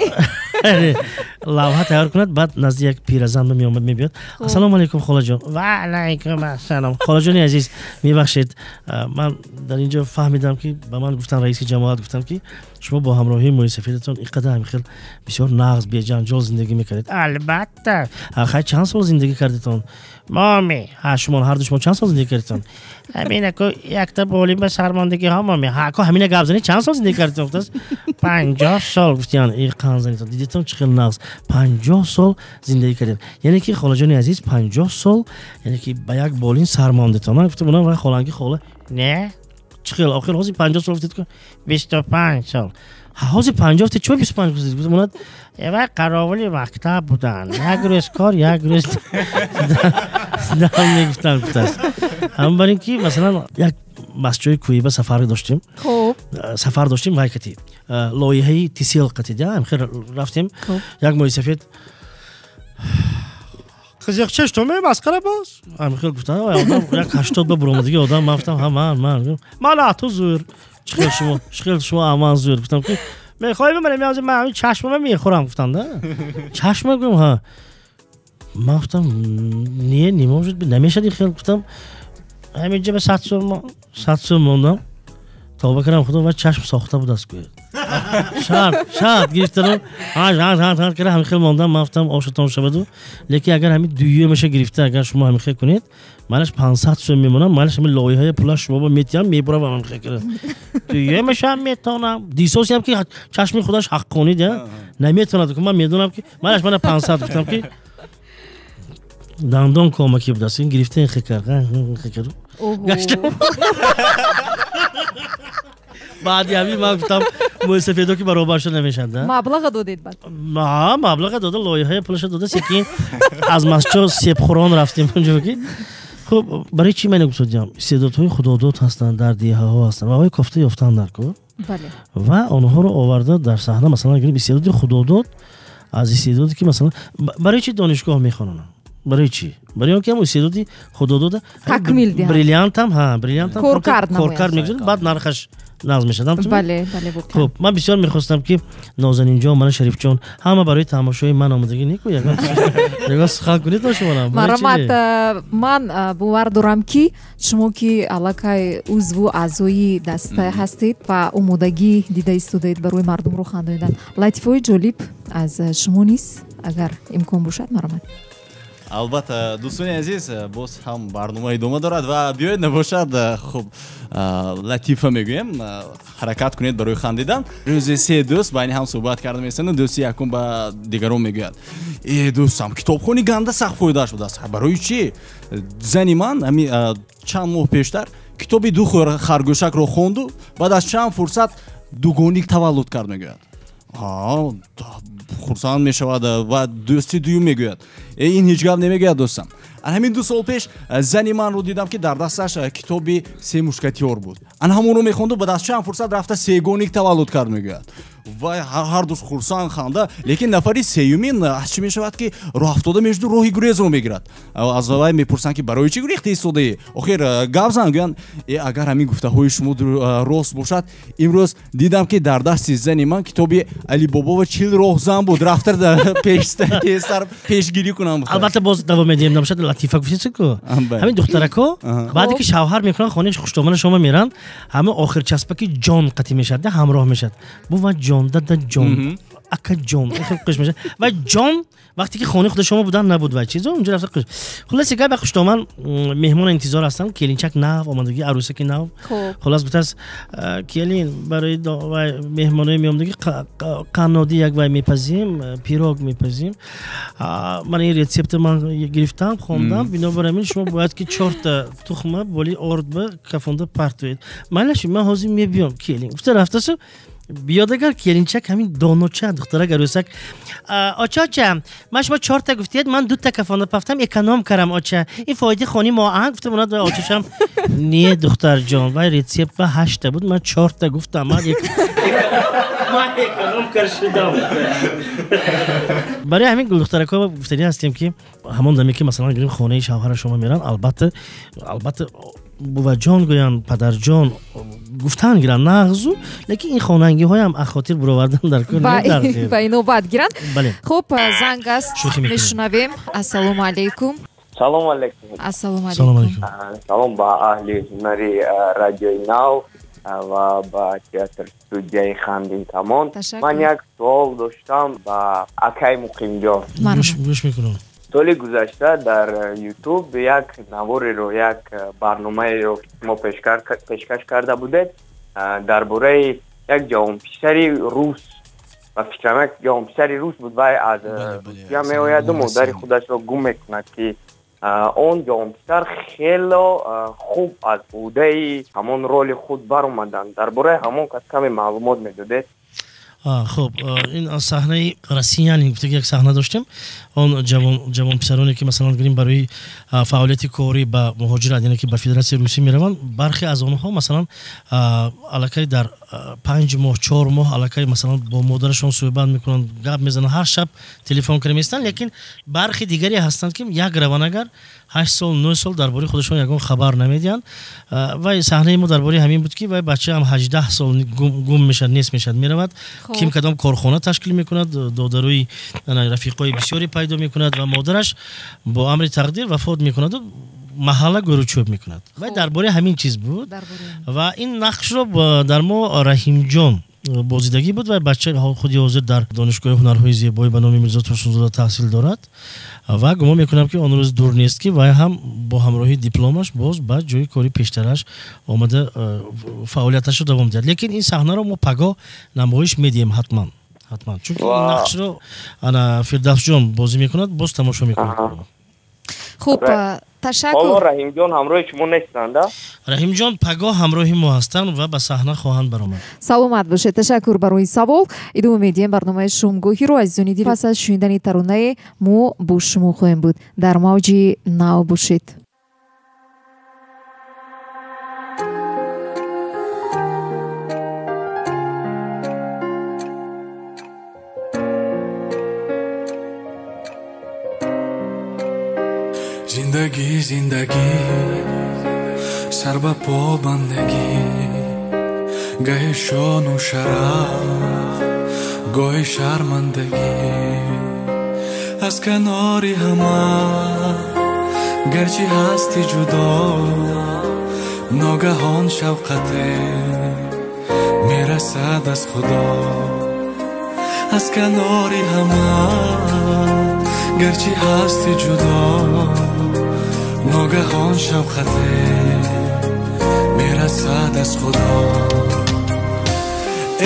Лавҳа тайёр кунад, баъд назди як пиразан меомад, мебиёд. Ассалому алайкум холаҷон. Ва алайкум ассалом. Холаҷони азиз, мебахшед, ман дар инҷо фаҳмидам ки ба ман гуфтан раиси ҷамоат гуфтан ки шумо бо ҳамроҳии мӯйсафедатон ин қадар ҳамин хел бисёр нағз беҷанҷол зиндагӣ мекардед. Албатта. Хай чанд сол зиндагӣ кардетон? Моми, ҳа шумо ҳар ду шумо чанд сол зиндагӣ кардетон? Ҳамин аку якта болим ба сармондагӣ ҳа моми. Ҳа аку ҳамина гап занед чанд сол зиндагӣ кардетон? Гуфтааст 50 сол гуфтиян. Эй қанд занедтон. Дидетон чӣ хел нағз 50 сол зиндагӣ кардед. Яъне ки холаҷони азиз 50 сол, яъне ки ба як болин сармондетон. Ман гуфтам онам вай холанги хола не чӣ хел охир ҳозир 50 сол гуфтед ку 25 сол. Ҳозир 50 гуфтед, чӣ 25 гуфтед? Гуфтам онад вай қаровули мактаб буданд. Як рӯз кор, як рӯз дам мегуфтанд гуфтааст. Ҳам бар ин ки масалан як масҷои кӯҳиба сафар доштем. Сафар доштем вай кати лоиҳаи тисел кати да, хел рафтем. Як мӯйсафед Қызиқча что ме масқара боз? Ҳам хел гуфтанд, одам як 80 ба буромадиги одам, ман гуфтам ҳа ман. Ман ату зӯр. Чӣ хел шумо аман зӯр. Гуфтам ки Мехоҳӣ биманам, ман ҳамин чашмама мехӯрам гуфтам да. Чашма гум ҳа. Ман гуфтам не, не может быть, намешад ин хел гуфтам. Ҳамин ҷа ба 100 сом, 100 сом мондам. Тавба кардам худо ва чашм сохта будаст гӯяд. Шарт гирифтану ҳар кара ҳамин хел мондам. Ман гуфтам ошатон шаваду. Лекин агар ҳамин дуюмаша гирифта агар шумо ҳамин хел кунед, манаш 500 сом мемонам, манаш ҳамин лоиҳаи пулаш шумо ба метиҳам, мебурам ҳамин хел кара. Дуюмашам метонам. Дисосиам ки чашми худаш ҳаққонӣ да наметонад. Ман медонам ки манаш мана 500 гуфтам ки дандон комаки будаст. Ин гирифта ин хел кар, хел карду. Гаштам. Баъди ҳамин ман гуфтам мӯйсафедо ки баробар шуда намешавад. Маблаға додед баъд? Ҳа, маблаға дода, лоиҳаи пулаша дода, секин аз масҷид себхӯрон рафтем онҷо ки. Хуб, барои чӣ ман гуфтам? Истеъдодҳои худодод ҳастанд, дар деҳаҳо ҳастанд ва ҳои кофта ёфтан дар кор. Ва онҳоро оварда дар саҳна, масалан гирем истеъдоди худодод аз истеъдоде ки масалан барои чӣ донишгоҳ мехонанд? Барои чӣ? Барои он ки ҳам истеъдоди худодода такмил диҳанд. Бриллиантам, ҳа, бриллиантам коркард мегузорад, баъд нархаш нағз мешавад. Бале, бале, воқеан. Хуб, ман бисёр мехостам ки Нозанинҷон, мана Шарифҷон, ҳама барои тамошои ман омадагӣ неку ягон сухан кунед то шумонам. Марҳамат, ман бовар дорам ки шумо ки аллакай узву аъзои даста ҳастед ва омодагӣ дида истодаед барои мардумро хандонидан. Латифаҳои ҷолиб аз шумо низ агар имкон бошад, марҳамат. Албатта, дӯстони азиз, боз ҳам барнома идома дорад ва биёед набошад, хуб, латифа мегӯем, ҳаракат кунед барои хандидан. Рӯзи се дӯст байни ҳам суҳбат карда местанд, дӯсти якум ба дигарон мегӯяд: э дӯстам, китобхони ганда сахт фоидааш будааст. Барои чӣ? Зани ман ҳамин чанд моҳ пештар китоби ду харгӯшакро хонду, баъд аз чанд фурсат дугоник таваллуд кард, мегӯяд. Хурсанд мешавад ва дӯсти дуюм мегӯяд: э ин ҳеҷ гап намегӯяд дӯстам. Ан ҳамин 2 сол пеш зани манро дидам ки дар дасташ китоби се мушкатиёр буд. Ан ҳамонро мехонду, баъд аз чанд фурсат рафта сегоник таваллуд кард, мегӯяд. Ва ҳар душ хурсанд ханда, лекин нафари сеюмин аз чӣ мешавад ки роҳ афтода мешуду роҳи гурезро мегирад. Аз вай мепурсанд ки барои чӣ гурехта истодаӣ? Охир гап зан, гӯянд: э агар ҳамин гуфтаҳои шумо рост бошад, имрӯз дидам ки дар дасти зани ман китоби Алибобо ва 40 роҳзан буд, рафта тезтар пешгирӣ кунам. Албатта боз давом медиҳем, набошад латифа гуфтед ку. Ҳамин духтарако баъде ки шавҳар мекунанд, хонаи хуштомана шумо меранд, ҳама охир часпаки ҷон қатӣ мешавад, ҳамроҳ мешавад. Бува ҷон, дада ҷон, ака ҷон, хеле қиш мешавад. Ва ҷон вақте ки хонаи худи шумо будан набуд ва чизо онҷо рафта қиш. Хулоса гап ба хуштоман меҳмон интизор ҳастам, келинчак нав омадагӣ, арӯсаки нав. Хулос гуфтааст: келин, барои меҳмонои меомадагӣ қаннодӣ як вай мепазим, пирог мепазим. Ман ин рецепт ман гирифтам, хондам, бинобар ҳамин шумо бояд ки 4 тухма боли орд ба кафонда партоед. Майлаш, ман ҳозир мебиём, келин. Гуфта рафтасу биёд агар келинчак ҳамин доноча духтарак арӯсак: оча, оча, ман шумо 4 гуфтед, ман 2 кафонда пафтам, эконом карам, оча. Ин фоидаи хони мо а гуфта монад ва очашам: не духтарҷон, вай рецепт ба 8 буд, ман 4 гуфтам, ман эконом кар шудам. Барои ҳамин гулдухтаракҳо гуфтанӣ ҳастем ки ҳамон даме ки масалан гирем хонаи шавҳара шумо меранд, албатта, албатта буваҷон гӯянд, падарҷон гуфтан гиранд нағзу, лекин ин хонангиҳоям аз хотир буровардан дар кор ба инобат гиранд. Хуб, занг аст, мешунавем. Ассалому алайкум. Салому алайкум. Ассалому алайкум. Салом ба аҳли ҳунари радиои нав ва ба театр студияи Хандинкамон. Ман як суол доштам ба акай Муқимҷон. Гӯш мекунам. Соли гузашта дар YouTube як навореро, як барномаеро мо пешкаш карда будед дар бораи як ҷавонписари рус. Ба фикрам як ҷавонписари рус буд, вай аз Русия меояду модари худашро гум мекунад ки он ҷавонписар хело хуб аз ӯҳдаи ҳамон роли худ баромаданд. Дар бораи ҳамон кас каме маълумот медодед? Хуб, ин аз саҳнаи Россиян гуфтаги як саҳна доштем. Он ҷавонписароне ки масалан гирем барои фаъолияти корӣ ба муҳоҷират, яъне ки ба Федератсияи Русия мераванд, бархе аз онҳо масалан аллакай дар 5 моҳ, 4 моҳ аллакай масалан бо модарашон суҳбат мекунанд, гап мезананд, ҳар шаб телефон карда меистанд, лекин бархе дигаре ҳастанд ки як раванд агар 8 сол, 9 сол дар бораи худашон ягон хабар намедиҳанд. Вай саҳнаи мо дар бораи ҳамин буд ки вай бача ҳам 18 сол гум мешавад, нест мешавад, меравад. Ким кадом корхона ташкил мекунад, додарои рафиқои бисёре пайдо мекунад ва модараш бо амри тақдир вафот мекунаду маҳалла гӯручӯб мекунад. Ва дар бораи ҳамин чиз буд ва ин нақшро дар мо Раҳимҷон бозидагӣ буд ва бача худи ҳозир дар донишгоҳи ҳунарҳои зебоӣ ба номи Мирзо Турсунзода таҳсил дорад ва гумон мекунам, ки он рӯз дур нест, ки вай ҳам бо ҳамроҳии дипломаш боз ба ҷои кори пештараш омада фаъолияташро давом диҳад. Лекин ин саҳнаро мо пагоҳ намоиш медиҳем ҳатман, ҳатман, чунки ин нақшро ана Фирдавсҷон бозӣ мекунад, боз тамошо мекунад. Хуб, ташаккур. Ҳоло Раҳимҷон ҳамроҳи шумо нестанд, а? Раҳимҷон пагоҳ ҳамроҳи мо ҳастанд ва ба саҳна хоҳанд баромад. Саломат бошед. Ташаккур барои савол. Идома медиҳем барномаи шомгоҳиро. Азизони дил, пас аз шунидани таронае мо бо шумо хоҳем буд. Дар мавҷи нав бошед. Зиндагӣ, зиндагӣ, сар ба по бандагӣ, гаҳи шону шараф, гоҳи шармандагӣ. Аз канори ҳама гарчи ҳасти ҷудо, ногаҳон шавқате мерасад аз Худо. Аз канори ҳама гарчи ҳасти ҷудо, ногаҳон шавқате мерасад аз Худо.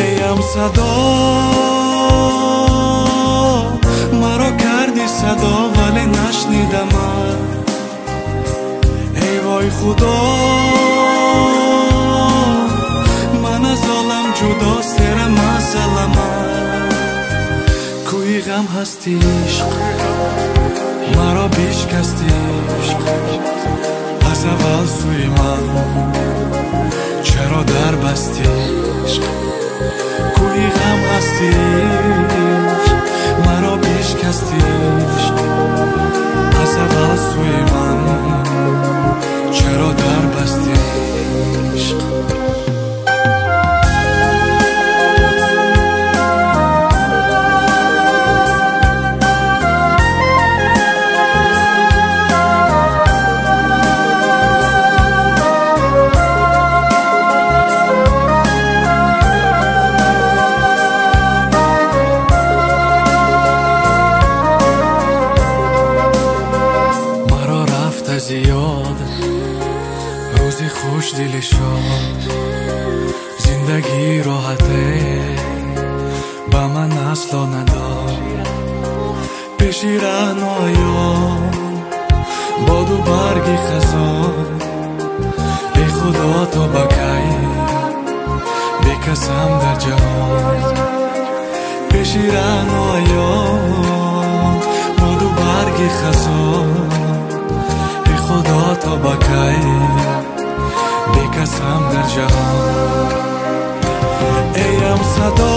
Эй ҳамсадо, маро карди садо, вале нашнидамат. Эй вой Худо, ман аз олам ҷудо, серам аз аламат. Кӯи ғам ҳасти ишқ, маро бишкасти ишқ, аз аввал сӯи ман чаро дарбасти ишқ? Кӯи ғам ҳасти ишқ, маро бишкасти ишқ, аз аввал сӯи ман чаро дарбасти ишқ? Дили шод, зиндагӣ роҳате ба ман асло надод. Пеши раҳноён боду барги хазон, эй Худо, то ба кай бекасам дар ҷаҳон? Пеши раҳноён боду барги хазон, эй Худо, то ба кай бекасам дар ҷаҳон? Эй ҳамсадо,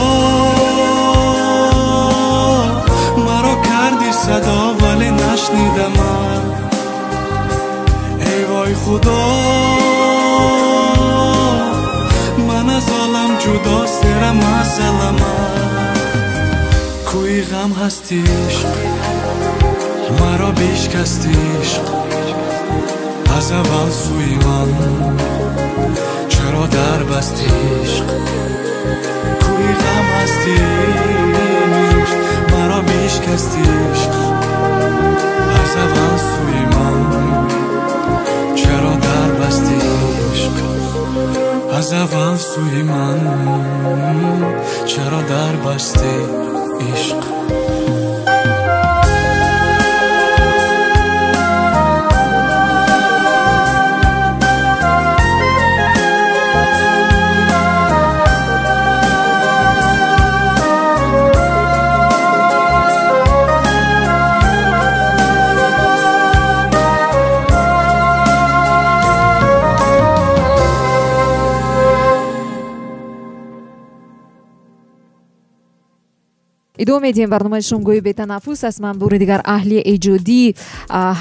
маро карди садо, вале нашнидамат. Эй вой Худо, ман аз олам ҷудо, серам аз аламат. Кӯи ғам ҳасти ишқ, маро бишкасти ишқ, аз аввал сӯи ман чаро дарбасти ишқ? Кӯи ғам ҳасти ишқ, маро бишкасти ишқ, аз аввал сӯи ман чаро дарбасти ишқ? Аз аввал сӯи ман чаро дарбасти ишқ? Идома медиҳем барномаи шомгоҳи бетанаффус. Аст ман бори дигар аҳли эҷодии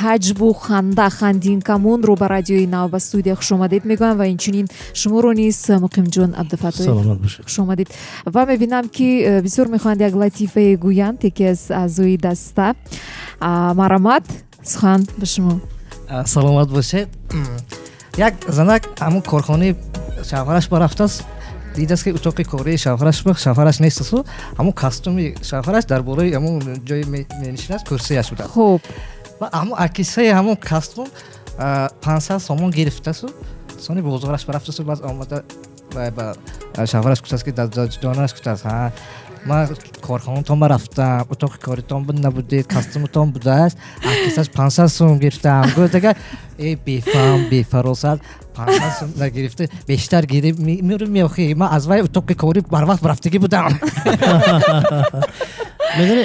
ҳаҷву ханда Хандинкамонро ба радиои нав, ба студия хушомадед мегӯям ва инчунин шуморо низ, Муқимҷон Абдуфаттоев, Саломат бошед. Хушомадед. Ва мебинам, ки бисёр мехоҳанд як латифае гӯянд яке аз аъзои даста. Марамат, сухан ба шумо. Саломат бошед. Як занак ҳамун корхонаи шавҳараш барафтааст, дидааст, ки утоқи кории шавҳараш шавҳараш нестасу ҳамун костюми шавҳараш дар болои ҳамун ҷои менишинад, курсияш будааст. Хуб. Ва ҳамун акисаи ҳамун костюм 500 сомон гирифтасу сони бозораш барафтасу баъд омада ба шавҳараш гуфтааст, ки ҷонаш гуфтааст: ҳа, ман корхонатон рафтам, утоқи коритон набудед, костюматон будааст, акисаш 500 сум гирифтам. Гуфт: агар э бефаҳм, бефаросат, 500 сум нагирифта, бештар гириф меру меохӣ, ман аз вай утоқи корӣ барвақт рафтагӣ будам.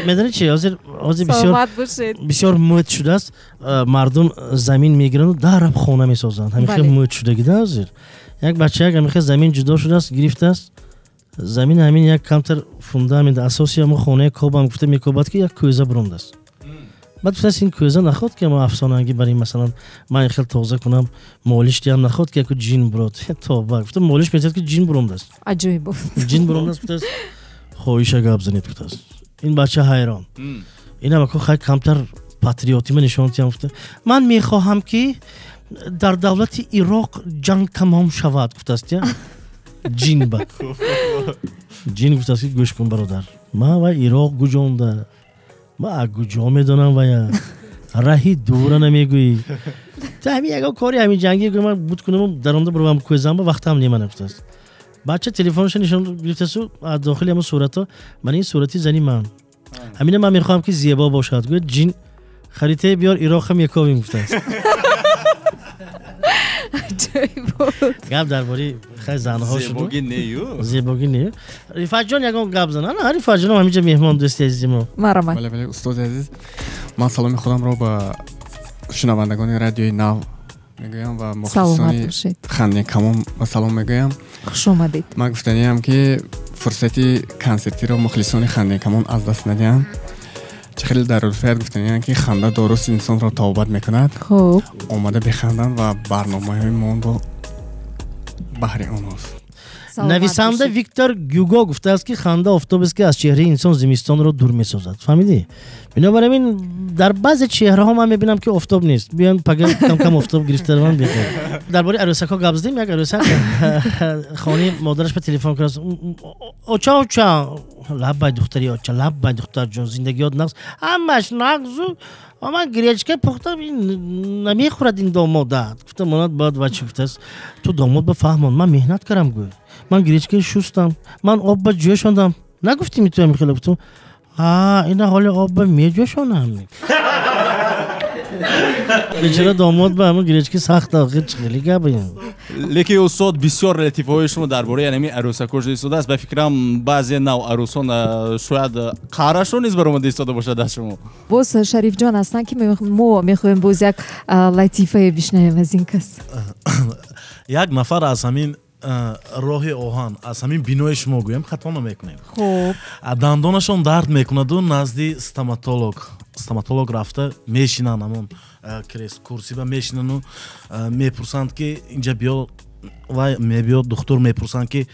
Медонед чи, ҳозир бисёр Саломат бошед. бисёр мӯд шудааст. Мардум замин мегиранду дараб хона месозанд. Ҳамин хел мӯд шудагида. Ҳозир як бачаяк ҳамин хел замин ҷудо шудааст, гирифтааст замин, ҳамин як камтар фундамент, асоси ҳамон хонаи кобам гуфта мекобад, ки як кӯза буромдааст. Баъд гуфтааст: ин кӯза наход ки ма афсонагӣ бар ин, масалан, ман ин хел тоза кунам, молиш диҳам, наход ки яку ҷин бурод. Тоба, гуфта, молиш метиҳад, ки ҷин буромдааст. Аҷоиб. Ҷин буромдааст. Гуфтааст: хоҳиша гап занед, гуфтааст. Ин бача ҳайрон, инам аку хай камтар патриотима нишон диҳам, гуфта: ман мехоҳам, ки дар давлати Ироқ ҷанг тамом шавад, гуфтааст. Я ҷин ба ҷин гуфтааст, ки гӯш кун, бародар, ман вай Ироқ гуҷонда, ман аз куҷо медонам, вая раҳи дура намегӯӣ ту, ҳамин ягон кори ҳамин ҷангӣ гӯ, ман буд кунаму даромда буравам кӯзамба, вақтам немана, гуфтааст. Бача телефонашо нишон гирифтасу аз дохили ҳамон суратҳо: ман ин сурати зани ман, ҳамина ман мехоҳам, ки зебо бошад. Гӯяд ҷин: харитае биёр, Ироқам мековим, гуфтааст. Гап дар бораи хай занҳо шуд. Зебогӣ нею. Зебогӣ не. Рифатҷон, ягон гап зан. Ана, Рифатҷонам ҳаминҷа меҳмон, дӯсти азизи мо. Марамат. Бале, бале, устоди азиз, ман саломи худамро ба шунавандагони радиои нав мегӯям ва Саломат мухлисони бошед. Хандинкамон ба салом мегӯям. Хуш омадед. Ман гуфтаниам, ки фурсати консертиро мухлисони Хандинкамон аз даст надиҳанд. Чӣ хеле дар урфият гуфтаниам, ки ханда доруст, инсонро табобат мекунад. Хуб. Омада биханданд ва барномаҳои монро баҳри онҳост. Нависанда Виктор Гюго гуфтааст, ки ханда офтобест, ки аз чеҳраи инсон зимистонро дур месозад. Фаҳмидӣ? Бинобар ин дар баъзе чеҳраҳо ман мебинам, ки офтоб нест. Биён, пага кам-кам офтоб гирифта раванд, беҳтар. Дар бораи арӯсакҳо гап задем. Як арӯсак хонаи модараш ба телефон кардааст: оча, оча. Лаббай, духтари оча, лаббай, духтарҷон. Зиндагиёт нағз? Ҳамаш нағзу, ман гречка пухтам, ин намехӯрад ин домодат, гуфта монад. Баъд ва чӣ гуфтааст: ту домод ба фаҳмон, ман меҳнат кардам, гӯй, ман гречкаи шустам, ман об ба ҷӯшондам. Нагуфтими ту ҳамин хеле? Гуфтам: а ина ҳоли об ба меҷӯшонам. Бечора домод ба ҳамон гречки сахт охир. Хеле гап ин. Лекин, устод, бисёр латифаҳои шумо дар бораи ҳамин арӯсакҳо шуда истодааст. Ба фикрам, баъзе нав арӯсон шояд қаҳрашон низ баромада истода бошад аз шумо. Боз Шарифҷон ҳастанд, ки мо мехоҳем боз як латифае бишнавем аз ин кас. Як нафар аз ҳамин роҳи оҳан, аз ҳамин бинои шумо гӯем, хато намекунем. Хуб. Дандонашон дард мекунаду назди стоматолог рафта мешинанд, ҳамон крест курсиба мешинану мепурсанд, ки инҷа биё. Вай мебиёд, духтур мепурсанд, ки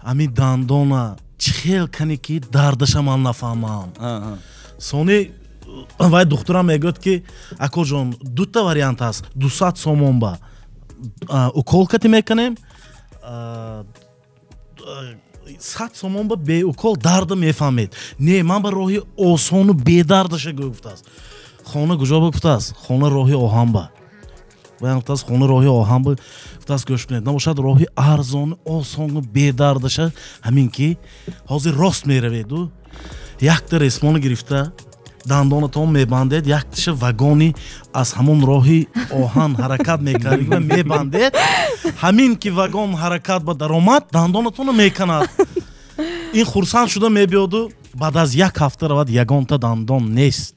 ҳамин дандона чӣ хел кане, ки дардаша ман нафаҳмам. Сони вай духтурам мегӯяд, ки акоҷон, дута вариант ҳаст: 200 сомон ба укол кати мекунем, 100 сомон ба беукол дарда мефаҳмед. Не, ман ба роҳи осону бедардаша гӯ, гуфтааст. Хона куҷо ба, гуфтааст. Хона роҳи оҳан ба. Вай гуфтааст: хона роҳи оҳан ба. Гуфтааст: гӯш кунед, набошад, роҳи арзону осону бедардаша ҳамин, ки ҳозир рост мераведу якта ресмона гирифта дандонатон мебандед, якташа вагони аз ҳамон роҳи оҳан ҳаракат мекард мебандед, ҳамин ки вагон ҳаракат ба даромад, дандонатонро меканад. Ин хурсанд шуда мебиёду баъд аз як ҳафта равад, ягонта дандон нест.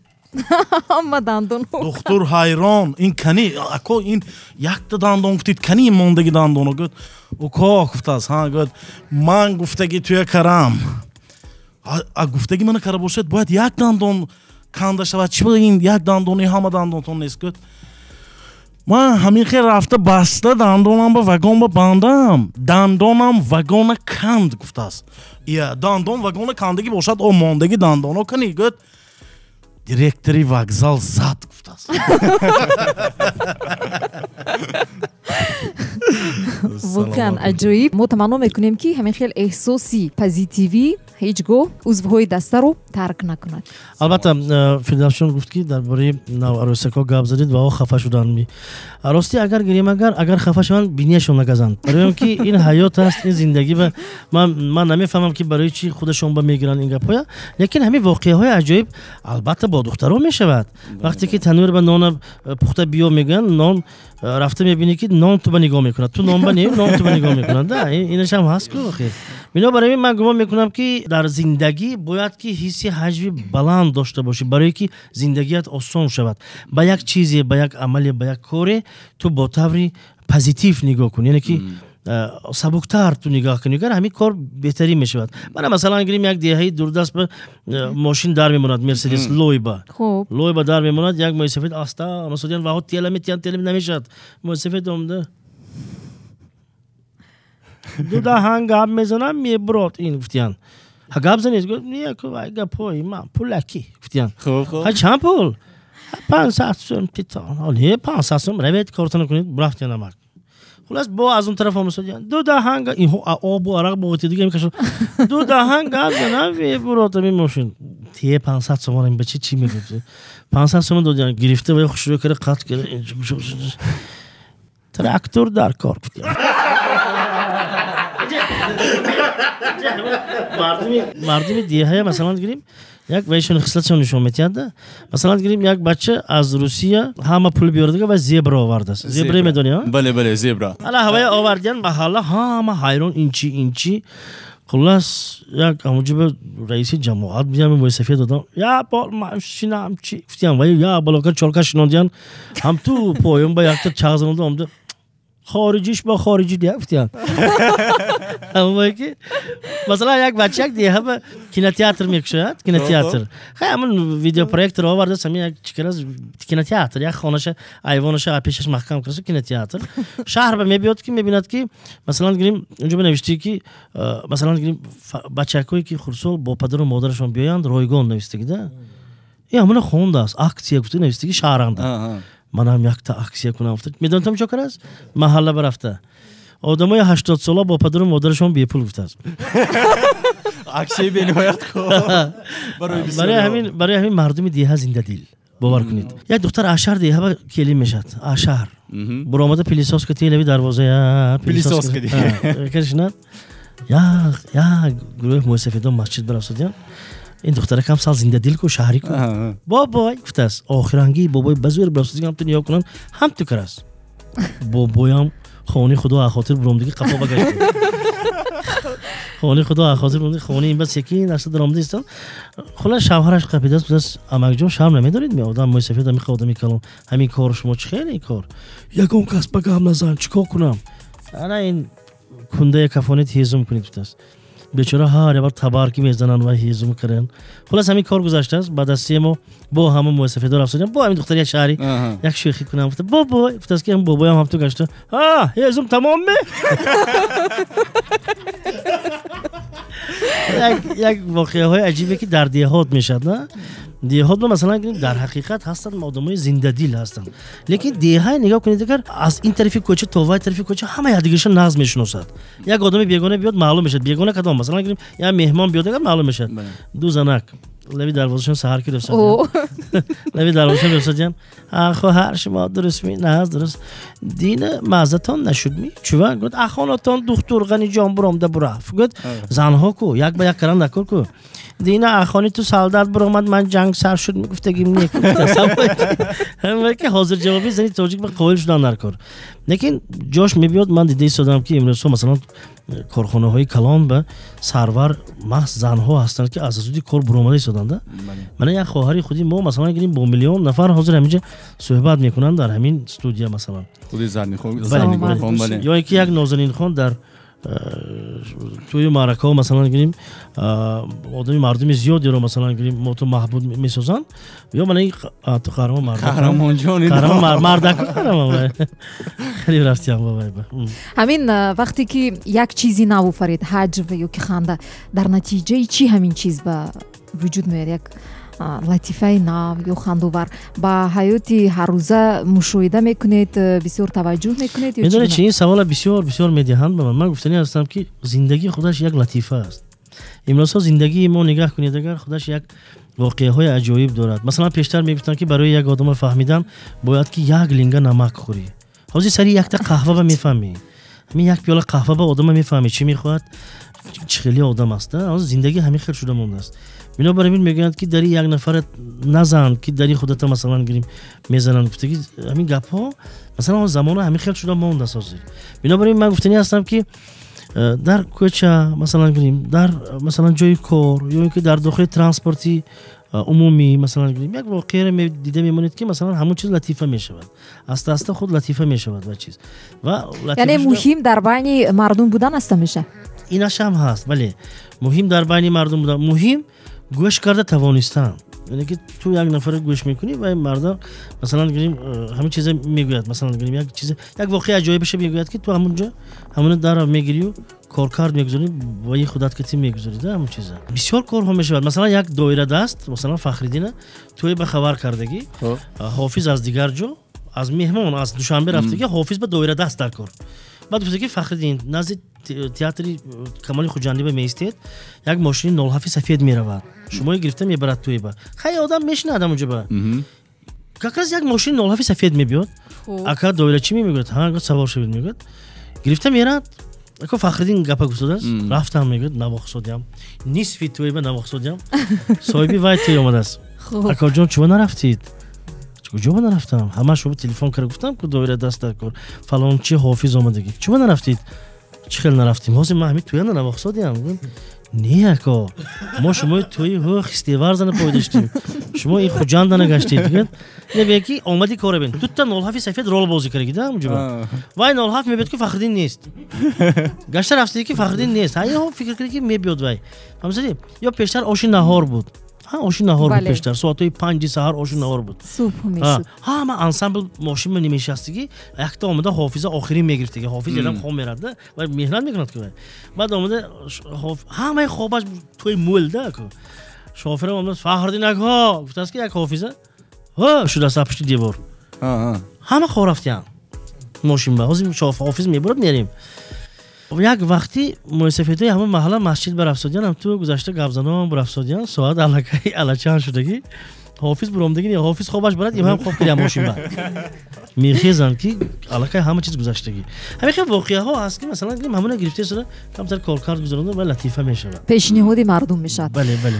Ҳама дандон. Духтур ҳайрон: ин кани, ако, ин якта дандон гуфтид, кани мондаги дандоно? Гӯяд: уко, гуфтааст. Ҳа, гӯяд, ман гуфтаги туя карам. А гуфтаги мана кара бошад, бояд як дандон канда шавад. Чӣ буда ин як дандони ҳама дандонтон нест? Гуфт, ман ҳамин хел рафта баста дандонам ба вагон ба бандам, дандонам вагона канд, гуфтааст. Ия, дандон вагона кандагӣ бошад, о мондагӣ дандоно кани? Гуфт, директори вокзал зад, гуфтааст. Воқеан аҷоиб. Мо таманно мекунем, ки ҳамин хел эҳсоси позитивӣ ҳеҷ гоҳ узвҳои дастаро тарк накунад. Албатта, Фирдавсҷон гуфт, ки дар бораи наварӯсакҳо гап задед ва о хафа шуданд. Ростӣ, агар гирем, агар хафа шаванд, бинияшон нагазанд, барои он ки ин ҳаёт аст, ин зиндагӣ. Ба ман намефаҳмам, ки барои чӣ худашон ба мегиранд ин гапҳоя, лекин ҳамин воқеаҳои аҷоиб албатта бо духтарон мешавад. Вақте ки танӯр ба нона пухта биё мегӯянд, нон рафта мебинӣ, ки нон ту ба нигоҳ мекунад, ту нон ба не, нон ту ба нигоҳ мекунад. Да, инашам ҳаст ку охир. Бинобар ин ман гумон мекунам, ки дар зиндагӣ бояд ки ҳисси ҳаҷви баланд дошта бошӣ, барое ки зиндагият осон шавад. Ба як чизе, ба як амале, ба як коре ту бо таври позитив нигоҳ кун, яъне ки сабуктар ту нигоҳ кунӣ, агар ҳамин кор беҳтарин мешавад. Мана, масалан, гирем, як деҳаи дурдаст ба мошин дар мемонад, Мерседес лойба лойба дар мемонад. Як мӯйсафед аста масудиян ваҳо тела метиҳанд, тела намешавад. Мӯйсафед омда ду даҳан гап мезанам, мебурод ин, гуфтиян. Ҳа, гап занед? Гуфт, не, вай гапҳои ман пулакӣ, гуфтиян. Ҳа, чанд пул? 500 сум титон. Не, 500 сум, равед, кортона кунед. Бурафтиян амак. Хулас, бо аз он тараф омасодиян, ду даҳан инҳо обу арақ боғити дига мекашад, ду даҳан гап занам, мебурод ами мошин. Тие 500 сомон, ин бача чӣ мегӯяд? 500 сомон додиян, гирифта ва хушрӯ карда, қатъ карда, трактор дар кор, гуфтиян. Мардуми деҳая, масалан гирем, як вайшон хислатшон нишон метиҳад. Масалан гирем, як бача аз Русия ҳама пул биёрдага ва зебра овардааст. Зебра медонӣ? Бале, бале, зебра. Ала ҳавая овардиян, маҳалла ҳама ҳайрон, инчи, инчи. Хуллас, як ҳамуҷиба раиси ҷамоат биям, мӯйсафед додам, я бол ман шинам чи, гуфтиям. Вай я балокар чолка шинондиян, ҳам ту поён ба якта чағ занонда омда, хориҷиш бо хориҷи дия, гуфтиян. Ки масалан, як бача як деҳа ба кинотеатр мекушояд, кинотеатр. Хай, ҳамун видеопроектор овардааст, ҳамин як чикараз кинотеатр, як хонаша, айвонаша пешаш маҳкам кардааст, кинотеатр. Шаҳр ба мебиёд, ки мебинад, ки масалан гирем, унҷо навиштӣ, ки масалан гирем, бачакҳое ки хурдсол бо падару модарашон биёянд, ройгон навиштагӣ да. И ҳамуна хондааст, аксия гуфта навиштагӣ шаҳранда. Манам якта аксия кунам. Медонитам чо карааст? Маҳалла барафта, одамои 80-сола бо падару модарашон бепул, гуфтааст. Аксияи бениҳоят хуб. Барои ҳамин мардуми деҳа зиндадил, бовар кунед. Як духтар аз шаҳр деҳа ба келин мешавад. Аз шаҳр буромада, пылесоска телави дарвоза пылесоска. Як гурӯҳ мӯйсафедон масҷид барафтодиян. Ин духтаракам сал зиндадил ку, шаҳрӣ ку. Бобой, гуфтааст. Охирангии бобой ба зӯр барафтодиян, ҳам ту нигоҳ кунанд, ҳам ту карааст. Бобоям хони худо аз хотир буромдагӣ қафо багашт. Хони худо аз хотир буромдагӣ, хони ин ба секин аста даромада истод. Хулас, шавҳараш қапидааст, гуфтааст, амакҷон, шарм намедоред? Ми одам мӯйсафед, ҳамин одами калон, ҳамин кор шумо чӣ хеле ин кор? Ягон кас ба гап назан, чӣ кор кунам? Ана ин кундая кафонит ҳезум кунед, гуфтааст. Бечора ҳар як табар ки мезананд ва ҳезум карданд. Хулас, ҳамин кор гузаштааст. Баъд аз 3 моҳ бо ҳама мӯйсафедо рафтодиям, бо ҳамин духтари як шаҳрӣ як шӯхӣ кунам, гуфта, бобой, гуфтааст, ки ҳам бобоям ҳам ту гашта, ҳа, ҳезум тамом ме? Як воқеаҳои аҷибе, ки дар деҳот мешавад, на? Деҳот масалан гирем, дар ҳақиқат ҳастанд одамои зиндадил ҳастанд, лекин деҳа нигоҳ кунед, агар аз ин тарафи кӯча то вай тарафи кӯча ҳама якдигарша нағз мешиносад. Як одами бегона биёд, маълум мешавад бегона кадом. Масалан гирем, як меҳмон биёд, агар маълум мешавад. Ду занак лаби дарвозашон саҳар ки рӯфсадиян, лаби дарвозашон рӯфсадиян, хоҳар, шумо дурустми? Нағз, дуруст. Дина маззатон нашудми? Чува? Гуфт, ахонатон духтур Ғаниҷон буромда бурафт. Гуфт, занҳо ку як ба як каран накор ку. Дина ахони ту солдат буромад, ман ҷанг сар шуд, мегуфтагим не. Ҳамае ки ҳозир ҷавоби зани тоҷик ба қоил шудан дар кор. Лекин ҷош мебиёд, ман дида истодам, ки имрӯзҳо масалан корхонаҳои калон ба сарвар маҳз занҳо ҳастанд, ки аз азуди кор буромада истоданд. Мана як хоҳари худи мо, масалан гирем, бо миллион нафар ҳозир ҳаминҷа суҳбат мекунанд дар ҳамин студия, масалан. Худи Зарнихон, бале. Ё ин ки як Нозанинхон дар Тӯи маъракаҳо, масалан гирим, одами мардуми зиёдеро, масалан гирим, моту маҳбуд месозанд, ё мана ту қаҳрамон мардак, Қаҳрамонҷон. Қаҳрамон мардак, қаҳрамон хеле рафтиям бобай. Ҳамин вақте ки як чизи нав офарид, ҳаҷв ё ки ханда, дар натиҷаи чӣ ҳамин чиз ба вуҷуд меояд? Як латифаи нав ё хандовар ба ҳаёти ҳаррӯза мушоҳида мекунед, бисёр таваҷҷӯҳ мекунед? Медонед чи, ин савола бисёр бисёр медиҳанд ба ман. Ман гуфтанӣ ҳастам, ки зиндагӣ худаш як латифа аст. Имрӯзҳо зиндагии мо, нигаҳ кунед, агар худаш як воқеаҳои аҷоиб дорад. Масалан, пештар мегуфтанд, ки барои як одама фаҳмидан бояд ки як линга намак хӯрӣ. Ҳозир сари якта қаҳва ба мефаҳмӣ, ҳамин як пиёла қаҳва ба одама мефаҳмӣ, чӣ мехоҳад, чӣ хеле одам аст. Зиндагӣ ҳамин хел шуда мондааст. Бинобар ин мегӯянд, ки дари як нафара назан, ки дари худата, масалан гирим, мезананд. Гуфтаги ҳамин гапҳо, масалан, замона ҳамин хел шуда мондааст ҳозир. Бинобар ин ман гуфтанӣ ҳастам, ки дар кӯча, масалан гирим, дар, масалан, ҷои кор ё ин ки дар дохили транспорти умумӣ, масалан гирим, як воқеаро дида мемонед, ки, масалан, ҳамон чиз латифа мешавад, аста аста худ латифа мешавад ва чиз ва яъне муҳим дар байни мардум будан аст ҳамеша? Инашам ҳаст, бале, муҳим дар байни мардум будан, муҳим гӯш карда тавонистан. Яъне ки ту як нафара гӯш мекунӣ ва марда, масалан гирим, ҳамин чиза мегӯяд, масалан гирим, як чиз, як воқеа аҷоибаша мегӯяд, ки ту ҳамунҷо ҳамуна дарро мегирию коркард мегузорӣ ва и худат кати мегузорӣ да ҳамун чиза. Бисёр корҳо мешавад. Масалан, як доирадаст, масалан, Фахриддина тӯй ба хабар кардагӣ, ҳофиз аз дигар ҷо, аз меҳмон аз Душанбе рафтагӣ, ҳофиз ба доирадаст дар кор. Баъд гуфта, ки Фахриддин, назди театри Камоли Хуҷандӣ ба меистед, як мошини нолҳафи сафед меравад, шумои гирифта мебарад тӯйба. Хай, одам мешинад ҳамунҷо ба, как раз як мошини нолҳафи сафед мебиёд. Ака, доира чӣ мегӯяд? Ҳа, савор шавед, мегӯяд. Гирифта мерад. Ака Фахриддин гапа гуфтодааст, рафтам, мегӯяд, навохсодиям, нисфи тӯйба навохсодиям, соҳиби вай тӯй омадааст: акоҷон, чума нарафтид? Куҷо ба нарафтам? Ҳама шумо телефон карда гуфтам, ку доира даст дар кор, фалончи ҳофиз омадагӣ, чума нарафтид? Чӣ хел нарафтем, ҳозир ман ҳамин тӯя навохсодиям. Не, ако, мо шумои тӯи ҳо хистеварзана пой доштем, шумо ин Хуҷанда нагаштед. Не, ки омади кора бин, дута нолҳафи сафед рол бозӣ кардаги да ҳамуҷоба. Вай нолҳаф мебиёд, ки Фахриддин нест. Гашта рафтаги, ки Фахриддин нест. Ҳаё фикр карди, ки мебиёд вай. Фаҳмисадӣ? Ё пештар оши наҳор буд, оши наҳор буд пештар, соатҳои 5-и саҳар оши наҳор буд. Субҳ мешуд. Ҳама ансамбл мошин намешастагӣ, якта омада ҳофиза охирин мегирифтаги. Ҳофиз ядам хом мерад да, вай меҳнат мекунад ки вай. Баъд омада ҳамаи хобаш тӯи мӯл да. Шофирам омада, Фахриддин ако, гуфтааст, ки як ҳофиза ҳо шудааст аз пушти девор. Ҳама хоб рафтиянд мошин ба. Ҳозир ҳофиз мебурад, мерем. Як вақти мӯйсафедҳои ҳама маҳалла масҷид барафсодиян, ҳам ту гузашта гапзанон бурафсодиян, соат аллакай алачанд шудагӣ, ҳофиз буромдагӣ не, ҳофиз хобаш барад, им ҳам хоб кирям мошин ба. Мехезанд, ки аллакай ҳама чиз гузаштагӣ. Ҳамин хел воқеаҳо ҳаст, ки, масалан, ҳамона гирифта шуда, камтар коркард гузаронда ва латифа мешавад. Пешниҳоди мардум мешавад. Бале, бале.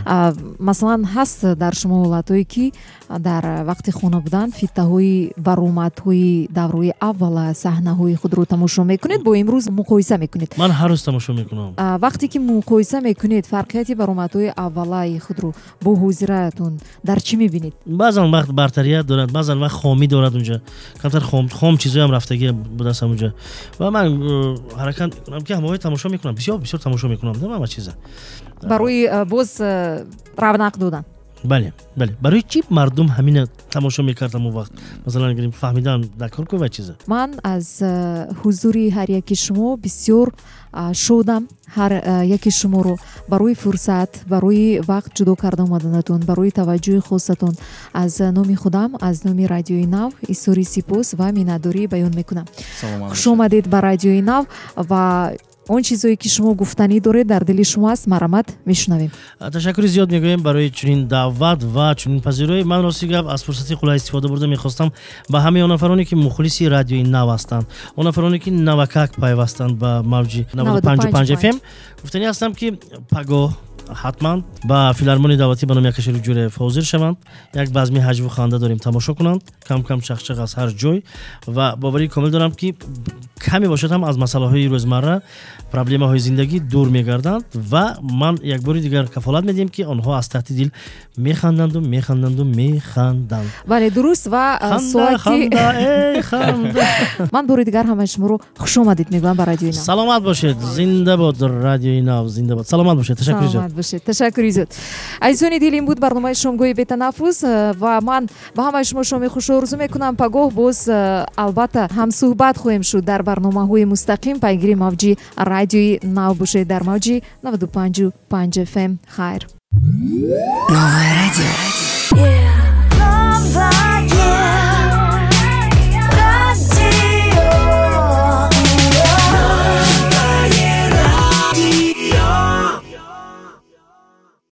Масалан, ҳаст дар шумо ҳолатҳое, ки дар вақти хона будан фиттаҳои баромадҳои давраи аввала, саҳнаҳои худро тамошо мекунед, бо имрӯз муқоиса мекунед? Ман ҳар рӯз тамошо мекунам. Вақте ки муқоиса мекунед, фарқияти баромадҳои аввалаи худро бо ҳозираатон дар чӣ мебинед? Баъзан вақт бартарият дорад, баъзан вақт хомӣ дорад. Унҷа камтар хом чизоям рафтагӣ будааст ҳамунҷа. Ва ман ҳаракат мекунам, ки ҳамаҳои тамошо мекунам, бисёр бисёр тамошо мекунам да ҳама чиза. Барои боз равнақ додан. Бале, бале, барои чӣ мардум ҳамина тамошо мекард ҳамон вақт, масалан гирим, фаҳмидан дар кор ку ва чиза. Ман аз ҳузури ҳар яки шумо бисёр шодам. Ҳар яки шуморо барои фурсат, барои вақт ҷудо карда омаданатон, барои таваҷҷӯҳи хосатон аз номи худам, аз номи Радиои Нав изҳори сипос ва миннатдорӣ баён мекунам. Хуш омадед ба Радиои Нав ва он чизое ки шумо гуфтанӣ доред, дар дили шумо аст, марҳамат, мешунавем. Ташаккури зиёд мегӯем барои чунин даъват ва чунин пазироӣ. Ман, рости гап, аз фурсати қулай истифода бурда мехостам ба ҳамаи он нафароне, ки мухлиси Радиои Нав ҳастанд, он нафароне, ки навакак пайвастанд ба мавҷи 95,5 фм, гуфтанӣ ҳастам, ки пагоҳ ҳатман ба филармонии давлатӣ ба номи Акашариф Ҷӯраев ҳозир шаванд. Як базми ҳаҷву ханда дорем, тамошо кунанд, кам кам чахчақ аз ҳар ҷой, ва боварии комил дорам, ки Каме бошад ҳам аз масъалаҳои рӯзмарра, проблемаҳои зиндагӣ дур мегарданд ва ман як бори дигар кафолат медиҳем, ки онҳо аз таҳти дил механданду, механданду, механданд. Бале, дуруст. Ва соати ман бори дигар ҳамаи шуморо хушомадед мегӯям ба Радиои Нав. Саломат бошед, зинда бод Радиои Нав, зинда бод. Саломат бошед, ташаккури зиёд. Саломат бошед, ташаккури зиёд. Азизони дил, ин буд барномаи шомгоҳи бетанаффус ва ман ба ҳамаи шумо шоми хуш орзу мекунам. Пагоҳ боз албатта ҳамсӯҳбат хоҳем шуд дар барномаҳои мустақим. Пайгири мавҷи Радиои Нав бошед дар мавҷи 95,5 FM. Хайр. Новое радио.